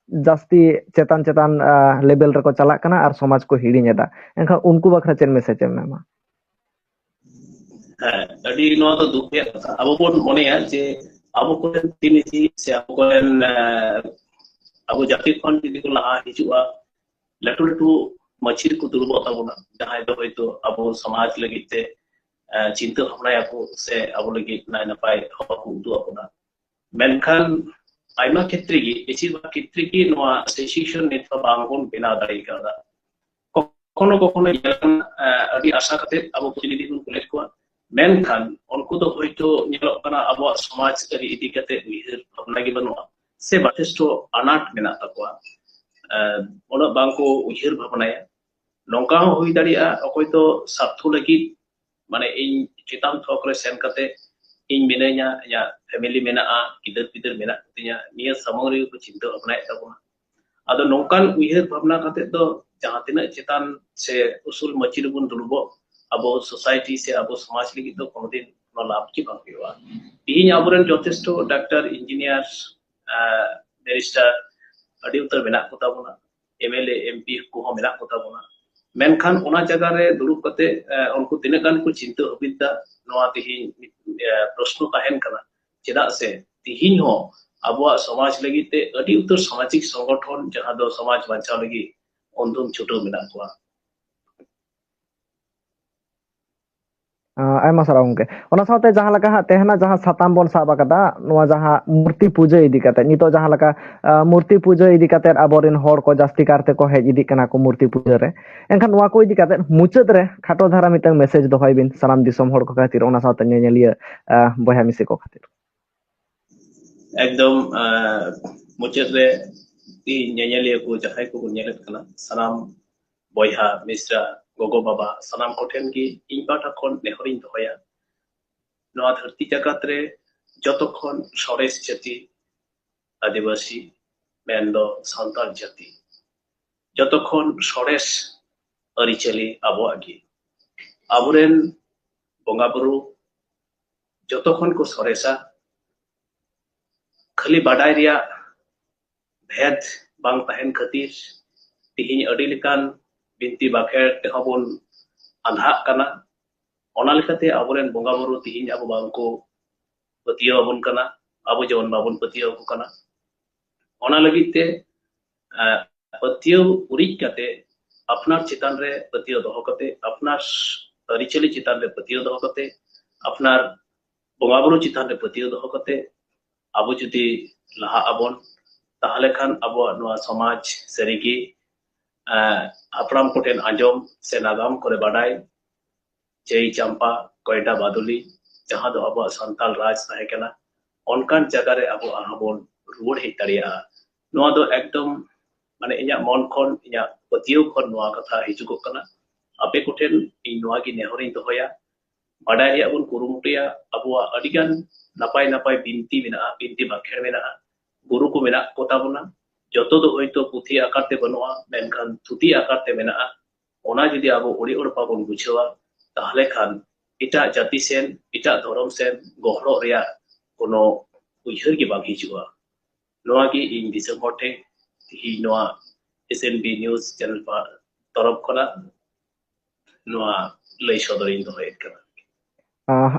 ᱡᱟᱹᱥᱛᱤ ᱪᱮᱛᱟᱱ ᱪᱮᱛᱟᱱ, ᱟ, level ᱨᱮᱠᱚ ᱪᱟᱞᱟᱜ ᱠᱟᱱᱟ ᱟᱨ ᱥᱚᱢᱟᱡᱽ ᱠᱚ ᱦᱤᱲᱤᱧ ᱮᱫᱟ᱾ ᱮᱱᱠᱷᱟᱱ ᱩᱱᱠᱩ ᱵᱟᱠᱷᱨᱟ ᱪᱮᱫ message ᱮᱢ ᱮᱢᱟ? ᱦᱮᱸ, ᱟᱹᱰᱤ ᱱᱚᱣᱟ ᱫᱚ ᱫᱩᱠ ᱨᱮᱭᱟᱜ ᱠᱟᱛᱷᱟ᱾ ᱟᱵᱚ ᱵᱚᱱ ᱢᱚᱱᱮᱭᱟ ᱡᱮ ᱟᱵᱚ ᱠᱚᱨᱮᱱ ᱯᱨᱚᱛᱤᱱᱤᱫᱷᱤ ᱥᱮ ᱟᱵᱚ ᱠᱚᱨᱮᱱ, ᱮᱸ, ᱟᱵᱚ ᱡᱟᱹᱛᱤ ᱠᱷᱚᱱ ᱡᱩᱫᱤ ᱠᱚ ᱞᱟᱦᱟ ᱦᱤᱡᱩᱜᱼᱟ, ᱞᱟᱹᱴᱩ ᱞᱟᱹᱴᱩ ᱢᱟᱹᱪᱤ ᱨᱮᱠᱚ ᱫᱩᱲᱩᱵᱚᱜ ᱛᱟᱵᱚᱱᱟ, ᱡᱟᱦᱟᱸᱭ ᱫᱚ ᱦᱚᱭᱛᱳ ᱟᱵᱚ ᱥᱚᱢᱟᱡᱽ ᱞᱟᱹᱜᱤᱫ ᱛᱮ, ᱮᱸ, ᱪᱤᱱᱛᱟᱹ ᱵᱷᱟᱵᱽᱱᱟᱭᱟᱠᱚ ᱥᱮ ᱟᱵᱚ ᱞᱟᱹᱜᱤᱫ ᱱᱟᱭ ᱱᱟᱯᱟᱭ ᱦᱚᱨ ᱠᱚ ᱩᱫᱩᱜ ᱟᱵᱚᱱᱟ᱾ ᱢᱮᱱᱠᱷᱟᱱ ᱟᱭᱢᱟ ᱠᱷᱮᱛᱨᱮ ᱜᱮ, ᱵᱮᱥᱤᱨ ᱵᱷᱟᱜᱽ ᱠᱷᱮᱛᱨᱮ ᱜᱮ ᱱᱚᱣᱟ situation ᱱᱤᱛ ᱦᱚᱸ ᱵᱟᱝ ᱵᱚᱱ ᱵᱮᱱᱟᱣ ᱫᱟᱲᱮ ᱠᱟᱣᱫᱟ᱾ ᱠᱚᱠᱷᱚᱱᱚ ᱠᱚᱠᱷᱚᱱᱚ ᱧᱮᱞ ᱟᱠᱟᱱᱟ, ᱮᱸ, ᱟᱹᱰᱤ ᱟᱥᱟ ᱠᱟᱛᱮ ᱟᱵᱚ ᱯᱨᱚᱛᱤᱱᱤᱫᱷᱤ ᱵᱚᱱ ᱠᱩᱞᱮᱫ ᱠᱚᱣᱟ, ᱢᱮᱱᱠᱷᱟᱱ ᱩᱱᱠᱩ ᱫᱚ ᱦᱚᱭᱛᱳ ᱧᱮᱞᱚᱜ ᱠᱟᱱᱟ ᱟᱵᱚᱣᱟᱜ ᱥᱚᱢᱟᱡᱽ ᱟᱹᱨᱤ ᱤᱫᱤ ᱠᱟᱛᱮ ᱩᱭᱦᱟᱹᱨ ᱵᱷᱟᱵᱽᱱᱟ ᱜᱮ ᱵᱟᱹᱱᱩᱜᱼᱟ, ᱥᱮ ᱡᱚᱛᱷᱮᱥᱴᱚ ᱟᱱᱟᱴ ᱢᱮᱱᱟᱜ ᱛᱟᱠᱚᱣᱟ, ᱮᱸ, ᱩᱱᱟᱹᱜ ᱵᱟᱝ ᱠᱚ ᱩᱭᱦᱟᱹᱨ ᱵᱷᱟᱵᱽᱱᱟᱭᱟ᱾ ᱱᱚᱝᱠᱟ ᱦᱚᱸ ᱦᱩᱭ ᱫᱟᱲᱮᱭᱟᱜᱼᱟ, ᱚᱠᱚᱭ ᱫᱚ ᱥᱟᱨᱛᱷᱚ ᱞᱟᱹᱜᱤᱫ, ᱢᱟᱱᱮ ᱤᱧ ᱪᱮᱛᱟᱱ ᱛᱷᱚᱠ ᱨᱮ ᱥᱮᱱ ᱠᱟᱛᱮ ᱤᱧ ᱢᱤᱱᱟᱹᱧᱟ, ᱤᱧᱟᱹᱜ family ᱢᱮᱱᱟᱜᱼᱟ, ᱜᱤᱫᱟᱹᱨ ᱯᱤᱫᱟᱹᱨ ᱢᱮᱱᱟᱜ ᱠᱚᱛᱤᱧᱟ, ᱱᱤᱭᱟᱹ ᱥᱟᱢᱟᱝ ᱨᱮᱜᱮ ᱠᱚ ᱪᱤᱱᱛᱟᱹ ᱵᱷᱟᱵᱽᱱᱟᱭᱮᱫ ᱛᱟᱵᱚᱱᱟ᱾ ᱟᱫᱚ ᱱᱚᱝᱠᱟᱱ ᱩᱭᱦᱟᱹᱨ ᱵᱷᱟᱵᱽᱱᱟ ᱠᱟᱛᱮ ᱫᱚ ᱡᱟᱦᱟᱸ ᱛᱤᱱᱟᱹᱜ ᱪᱮᱛᱟᱱ ᱥᱮ ᱩᱥᱩᱞ ᱢᱟᱹᱪᱤ ᱨᱮᱵᱚᱱ ᱫᱩᱲᱩᱵᱚᱜ, ᱟᱵᱚ society ᱥᱮ ᱟᱵᱚ ᱥᱚᱢᱟᱡᱽ ᱞᱟᱹᱜᱤᱫ ᱫᱚ ᱠᱳᱱᱳ ᱫᱤᱱ ᱠᱳᱱᱳ ᱞᱟᱵᱷ ᱜᱮ ᱵᱟᱝ ᱦᱩᱭᱩᱜᱼᱟ᱾ ᱛᱤᱦᱤᱧ ᱟᱵᱚᱨᱮᱱ ᱡᱚᱛᱷᱮᱥᱴᱚ ᱰᱟᱠᱛᱟᱨ, ᱤᱧᱡᱤᱱᱤᱭᱟᱨ, ᱵᱮᱨᱤᱥᱴᱟᱨ ᱟᱹᱰᱤ ᱩᱛᱟᱹᱨ ᱢᱮᱱᱟᱜ ᱠᱚᱛᱟ ᱵᱚᱱᱟ, M L A, M P ᱠᱚᱦᱚᱸ ᱢᱮᱱᱟᱜ ᱠᱚᱛᱟ ᱵᱚᱱᱟ᱾ ᱢᱮᱱᱠᱷᱟᱱ ᱚᱱᱟ ᱡᱟᱭᱜᱟ ᱨᱮ ᱫᱩᱲᱩᱵ ᱠᱟᱛᱮ, ᱮ, ᱩᱱᱠᱩ ᱛᱤᱱᱟᱹᱜ ᱜᱟᱱ ᱠᱚ ᱪᱤᱱᱛᱟᱹ ᱦᱟᱹᱵᱤᱛ ᱫᱟ, ᱱᱚᱣᱟ ᱛᱤᱦᱤᱧ ᱢᱤᱫ, ᱮ, ᱯᱨᱚᱥᱱᱚ ᱛᱟᱦᱮᱱ ᱠᱟᱱᱟ᱾ ᱪᱮᱫᱟᱜ ᱥᱮ ᱛᱤᱦᱤᱧ ᱦᱚᱸ ᱟᱵᱚᱣᱟᱜ ᱥᱚᱢᱟᱡᱽ ᱞᱟᱹᱜᱤᱫ ᱛᱮ ᱟᱹᱰᱤ ᱩᱛᱟᱹᱨ ᱥᱟᱢᱟᱡᱤᱠ ᱥᱚᱝᱜᱚᱴᱷᱚᱱ, ᱡᱟᱦᱟᱸ ᱫᱚ ᱥᱚᱢᱟᱡᱽ ᱵᱟᱧᱪᱟᱣ ᱞᱟᱹᱜᱤᱫ ᱩᱱᱫᱩᱢ ᱪᱷᱩᱴᱟᱹᱣ ᱢᱮᱱᱟᱜ ᱠᱚᱣᱟ᱾ ᱟᱸ, ᱟᱭᱢᱟ ᱥᱟᱨᱦᱟᱣ ᱜᱚᱝᱠᱮ᱾ ᱚᱱᱟ ᱥᱟᱶᱛᱮ ᱡᱟᱦᱟᱸ ᱞᱮᱠᱟ ᱦᱟᱸᱜ ᱛᱮᱦᱮᱧᱟᱜ ᱡᱟᱦᱟᱸ ᱥᱟᱛᱟᱢ ᱵᱚᱱ ᱥᱟᱵ ᱟᱠᱟᱫᱟ, ᱱᱚᱣᱟ ᱡᱟᱦᱟᱸ ᱢᱩᱨᱛᱤ ᱯᱩᱡᱟᱹ ᱤᱫᱤ ᱠᱟᱛᱮ, ᱱᱤᱛᱚᱜ ᱡᱟᱦᱟᱸ ᱞᱮᱠᱟ, ᱟᱸ, ᱢᱩᱨᱛᱤ ᱯᱩᱡᱟᱹ ᱤᱫᱤ ᱠᱟᱛᱮ ᱟᱵᱚᱨᱮᱱ ᱦᱚᱲ ᱠᱚ ᱡᱟᱹᱥᱛᱤ ᱠᱟᱨ ᱛᱮᱠᱚ ᱦᱮᱡ ᱤᱫᱤᱜ ᱠᱟᱱᱟ ᱠᱚ ᱢᱩᱨᱛᱤ ᱯᱩᱡᱟᱹ ᱨᱮ᱾ ᱮᱱᱠᱷᱟᱱ ᱱᱚᱣᱟ ᱠᱚ ᱤᱫᱤ ᱠᱟᱛᱮ ᱢᱩᱪᱟᱹᱫ ᱨᱮ ᱠᱷᱟᱴᱚ ᱫᱷᱟᱨᱟ ᱢᱤᱫᱴᱟᱝ message ᱫᱚᱦᱚᱭ ᱵᱤᱱ ᱥᱟᱱᱟᱢ ᱫᱤᱥᱚᱢ ᱦᱚᱲ ᱠᱚ ᱠᱷᱟᱹᱛᱤᱨ, ᱚᱱᱟ ᱥᱟᱶᱛᱮ ᱧᱮᱧᱮᱞᱤᱭᱟᱹ, ᱟᱸ, ᱵᱚᱭᱦᱟ ᱢᱤᱥᱤ ᱠᱚ ᱠᱷᱟᱹᱛᱤᱨ᱾ ᱮᱠᱫᱚᱢ, ᱟᱸ, ᱢᱩᱪᱟᱹᱫ ᱨᱮ ᱤᱧ ᱧᱮᱧᱮᱞᱤᱭᱟᱹ ᱠᱚ ᱡᱟᱦᱟᱸᱭ ᱠᱚᱵᱚᱱ ᱧᱮᱞᱮᱫ ᱠᱟᱱᱟ, ᱥᱟᱱᱟᱢ ᱵᱚᱭᱦᱟ, ᱢᱤᱥᱨᱟ, ᱜᱚᱜᱚ, ᱵᱟᱵᱟ, ᱥᱟᱱᱟᱢ ᱠᱚᱴᱷᱮᱱ ᱜᱮ ᱤᱧ ᱯᱟᱦᱴᱟ ᱠᱷᱚᱱ ᱱᱮᱦᱚᱨᱤᱧ ᱫᱚᱦᱚᱭᱟ, ᱱᱚᱣᱟ ᱫᱷᱟᱹᱨᱛᱤ ᱡᱟᱠᱟᱛ ᱨᱮ ᱡᱚᱛᱚ ᱠᱷᱚᱱ ᱥᱚᱨᱮᱥ ᱡᱟᱹᱛᱤ ᱟᱹᱫᱤᱵᱟᱹᱥᱤ, ᱢᱮᱱᱫᱚ ᱥᱟᱱᱛᱟᱲ ᱡᱟᱹᱛᱤ᱾ ᱡᱚᱛᱚ ᱠᱷᱚᱱ ᱥᱚᱨᱮᱥ ᱟᱹᱨᱤᱪᱟᱹᱞᱤ ᱟᱵᱚᱣᱟᱜ ᱜᱮ᱾ ᱟᱵᱚᱨᱮᱱ ᱵᱚᱸᱜᱟ ᱵᱩᱨᱩ ᱡᱚᱛᱚ ᱠᱷᱚᱱ ᱠᱚ ᱥᱚᱨᱮᱥᱟ᱾ ᱠᱷᱟᱹᱞᱤ ᱵᱟᱰᱟᱭ ᱨᱮᱭᱟᱜ ᱵᱷᱮᱫ ᱵᱟᱝ ᱛᱟᱦᱮᱱ ᱠᱷᱟᱹᱛᱤᱨ ᱛᱤᱦᱤᱧ ᱟᱹᱰᱤ ᱞᱮᱠᱟᱱ ᱵᱤᱱᱛᱤ ᱵᱟᱠᱷᱮᱲ ᱛᱮᱦᱚᱸ ᱵᱚᱱ ᱟᱸᱫᱷᱟᱜ ᱠᱟᱱᱟ᱾ ᱚᱱᱟ ᱞᱮᱠᱟᱛᱮ ᱟᱵᱚᱨᱮᱱ ᱵᱚᱸᱜᱟ ᱵᱩᱨᱩ ᱛᱤᱦᱤᱧ ᱟᱵᱚ ᱵᱟᱝᱠᱚ ᱯᱟᱹᱛᱭᱟᱹᱣ ᱟᱵᱚᱱ ᱠᱟᱱᱟ, ᱟᱵᱚ ᱡᱮᱢᱚᱱ ᱵᱟᱵᱚᱱ ᱯᱟᱹᱛᱭᱟᱹᱣ ᱟᱠᱚ ᱠᱟᱱᱟ᱾ ᱚᱱᱟ ᱞᱟᱹᱜᱤᱫ ᱛᱮ, ᱟᱸ, ᱯᱟᱹᱛᱭᱟᱹᱣ ᱩᱨᱤᱡ ᱠᱟᱛᱮ, ᱟᱯᱱᱟᱨ ᱪᱮᱛᱟᱱ ᱨᱮ ᱯᱟᱹᱛᱭᱟᱹᱣ ᱫᱚᱦᱚ ᱠᱟᱛᱮ, ᱟᱯᱱᱟᱨ ᱟᱹᱨᱤᱪᱟᱹᱞᱤ ᱪᱮᱛᱟᱱ ᱨᱮ ᱯᱟᱹᱛᱭᱟᱹᱣ ᱫᱚᱦᱚ ᱠᱟᱛᱮ, ᱟᱯᱱᱟᱨ ᱵᱚᱸᱜᱟ ᱵᱩᱨᱩ ᱪᱮᱛᱟᱱ ᱨᱮ ᱯᱟᱹᱛᱭᱟᱹᱣ ᱫᱚᱦᱚ ᱠᱟᱛᱮ, ᱟᱵᱚ ᱡᱩᱫᱤ ᱞᱟᱦᱟᱜ ᱟᱵᱚᱱ, ᱛᱟᱦᱚᱞᱮ ᱠᱷᱟᱱ ᱟᱵᱚᱣᱟᱜ ᱱᱚᱣᱟ ᱥᱚᱢᱟᱡᱽ ᱥᱟᱹᱨᱤᱜᱮ, ᱟᱸ, ᱦᱟᱯᱲᱟᱢ ᱠᱚᱴᱷᱮᱱ ᱟᱸᱡᱚᱢ ᱥᱮ ᱱᱟᱜᱟᱢ ᱠᱚᱨᱮ ᱵᱟᱰᱟᱭ, ᱪᱟᱹᱭ ᱪᱟᱢᱯᱟ, ᱠᱚᱭᱰᱟ ᱵᱟᱫᱩᱞᱤ, ᱡᱟᱦᱟᱸ ᱫᱚ ᱟᱵᱚᱣᱟᱜ ᱥᱟᱱᱛᱟᱲ ᱨᱟᱡᱽ ᱛᱟᱦᱮᱸ ᱠᱟᱱᱟ, ᱚᱱᱠᱟᱱ ᱡᱟᱭᱜᱟ ᱨᱮ ᱟᱵᱚ ᱟᱨᱦᱚᱸ ᱵᱚᱱ ᱨᱩᱣᱟᱹᱲ ᱦᱮᱡ ᱫᱟᱲᱮᱭᱟᱜᱼᱟ᱾ ᱱᱚᱣᱟ ᱫᱚ ᱮᱠᱫᱚᱢ, ᱢᱟᱱᱮ, ᱤᱧᱟᱹᱜ ᱢᱚᱱ ᱠᱷᱚᱱ, ᱤᱧᱟᱹᱜ ᱯᱟᱹᱛᱭᱟᱹᱣ ᱠᱷᱚᱱ ᱱᱚᱣᱟ ᱠᱟᱛᱷᱟ ᱦᱤᱡᱩᱜᱚᱜ ᱠᱟᱱᱟ᱾ ᱟᱯᱮ ᱠᱚᱴᱷᱮᱱ ᱤᱧ ᱱᱚᱣᱟ ᱜᱮ ᱱᱮᱦᱚᱨᱤᱧ ᱫᱚᱦᱚᱭᱟ, ᱵᱟᱰᱟᱭ ᱨᱮᱭᱟᱜ ᱵᱚᱱ ᱠᱩᱨᱩᱢᱩᱴᱩᱭᱟ᱾ ᱟᱵᱚᱣᱟᱜ ᱟᱹᱰᱤᱜᱟᱱ ᱱᱟᱯᱟᱭ ᱱᱟᱯᱟᱭ ᱵᱤᱱᱛᱤ ᱢᱮᱱᱟᱜᱼᱟ, ᱵᱤᱱᱛᱤ ᱵᱟᱠᱷᱮᱲ ᱢᱮᱱᱟᱜᱼᱟ, ᱜᱩᱨᱩ ᱠᱚ ᱢᱮᱱᱟᱜ ᱠᱚ ᱛᱟᱵᱚᱱᱟ᱾ ᱡᱚᱛᱚ ᱫᱚ ᱦᱚᱭᱛᱳ ᱯᱩᱛᱷᱤ ᱟᱠᱟᱨ ᱛᱮ ᱵᱟᱹᱱᱩᱜᱼᱟ, ᱢᱮᱱᱠᱷᱟᱱ ᱛᱷᱩᱛᱤ ᱟᱠᱟᱨ ᱛᱮ ᱢᱮᱱᱟᱜᱼᱟ᱾ ᱚᱱᱟ ᱡᱩᱫᱤ ᱟᱵᱚ ᱚᱲᱤ ᱚᱲᱯᱟ ᱵᱚᱱ ᱵᱩᱡᱷᱟᱹᱣᱟ, ᱛᱟᱦᱚᱞᱮ ᱠᱷᱟᱱ ᱮᱴᱟᱜ ᱡᱟᱹᱛᱤ ᱥᱮᱱ, ᱮᱴᱟᱜ ᱫᱷᱚᱨᱚᱢ ᱥᱮᱱ ᱜᱚᱦᱚᱲᱚᱜ ᱨᱮᱭᱟᱜ ᱠᱳᱱᱳ ᱩᱭᱦᱟᱹᱨ ᱜᱮ ᱵᱟᱝ ᱦᱤᱡᱩᱜᱼᱟ᱾ ᱱᱚᱣᱟ ᱜᱮ ᱤᱧ ᱫᱤᱥᱚᱢ ᱦᱚᱲ ᱴᱷᱮᱱ ᱛᱮᱦᱮᱧ ᱱᱚᱣᱟ S M B news channel ᱯᱟ-, ᱛᱚᱨᱚᱯ ᱠᱷᱚᱱᱟᱜ ᱱᱚᱣᱟ ᱞᱟᱹᱭ ᱥᱚᱫᱚᱨᱤᱧ ᱫᱚᱦᱚᱭᱮᱫ ᱠᱟᱱᱟ᱾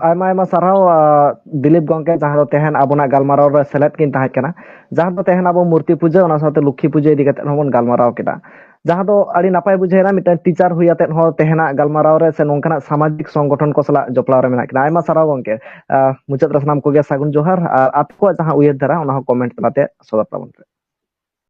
ᱟᱭᱢᱟ ᱟᱭᱢᱟ ᱥᱟᱨᱦᱟᱣ, ᱟᱦ, ᱫᱤᱞᱤᱯ ᱜᱚᱝᱠᱮ, ᱡᱟᱦᱟᱸ ᱫᱚ ᱛᱮᱦᱮᱧ ᱟᱵᱚᱱᱟᱜ ᱜᱟᱞᱢᱟᱨᱟᱣ ᱨᱮ ᱥᱮᱞᱮᱫ ᱠᱤᱱ ᱛᱟᱦᱮᱸ ᱠᱟᱱᱟ᱾ ᱡᱟᱦᱟᱸ ᱫᱚ ᱛᱮᱦᱮᱧ ᱟᱵᱚ ᱢᱩᱨᱛᱤ ᱯᱩᱡᱟᱹ, ᱚᱱᱟ ᱥᱟᱶᱛᱮ ᱞᱚᱠᱠᱷᱤ ᱯᱩᱡᱟᱹ ᱤᱫᱤ ᱠᱟᱛᱮ ᱦᱚᱸᱵᱚᱱ ᱜᱟᱞᱢᱟᱨᱟᱣ ᱠᱮᱫᱟ, ᱡᱟᱦᱟᱸ ᱫᱚ ᱟᱹᱰᱤ ᱱᱟᱯᱟᱭ ᱵᱩᱡᱷᱟᱹᱣ ᱮᱱᱟ, ᱢᱤᱫᱴᱟᱝ teacher ᱦᱩᱭ ᱟᱛᱮᱫ ᱦᱚᱸ ᱛᱮᱦᱮᱧᱟᱜ ᱜᱟᱞᱢᱟᱨᱟᱣ ᱨᱮ ᱥᱮ ᱱᱚᱝᱠᱟᱱᱟᱜ ᱥᱟᱢᱟᱡᱤᱠ ᱥᱚᱝᱜᱚᱴᱷᱚᱱ ᱠᱚ ᱥᱟᱞᱟᱜ ᱡᱚᱯᱲᱟᱣ ᱨᱮ ᱢᱮᱱᱟᱜ ᱠᱤᱱᱟ᱾ ᱟᱭᱢᱟ ᱥᱟᱨᱦᱟᱣ ᱜᱚᱝᱠᱮ᱾ ᱟᱦ, ᱢᱩᱪᱟᱹᱫ ᱨᱮ ᱥᱟᱱᱟᱢ ᱠᱚᱜᱮ ᱥᱟᱹᱜᱩᱱ ᱡᱚᱦᱟᱨ, ᱟᱨ ᱟᱯᱮ ᱠᱚᱣᱟᱜ ᱡᱟᱦᱟᱸ ᱩᱭᱦᱟᱹᱨ ᱫᱷᱟᱨᱟ, ᱚᱱᱟ ᱦᱚᱸ comment ᱛᱟᱞᱟᱛᱮ ᱥᱚᱫᱚᱨ ᱛᱟᱵᱚᱱ ᱯᱮ᱾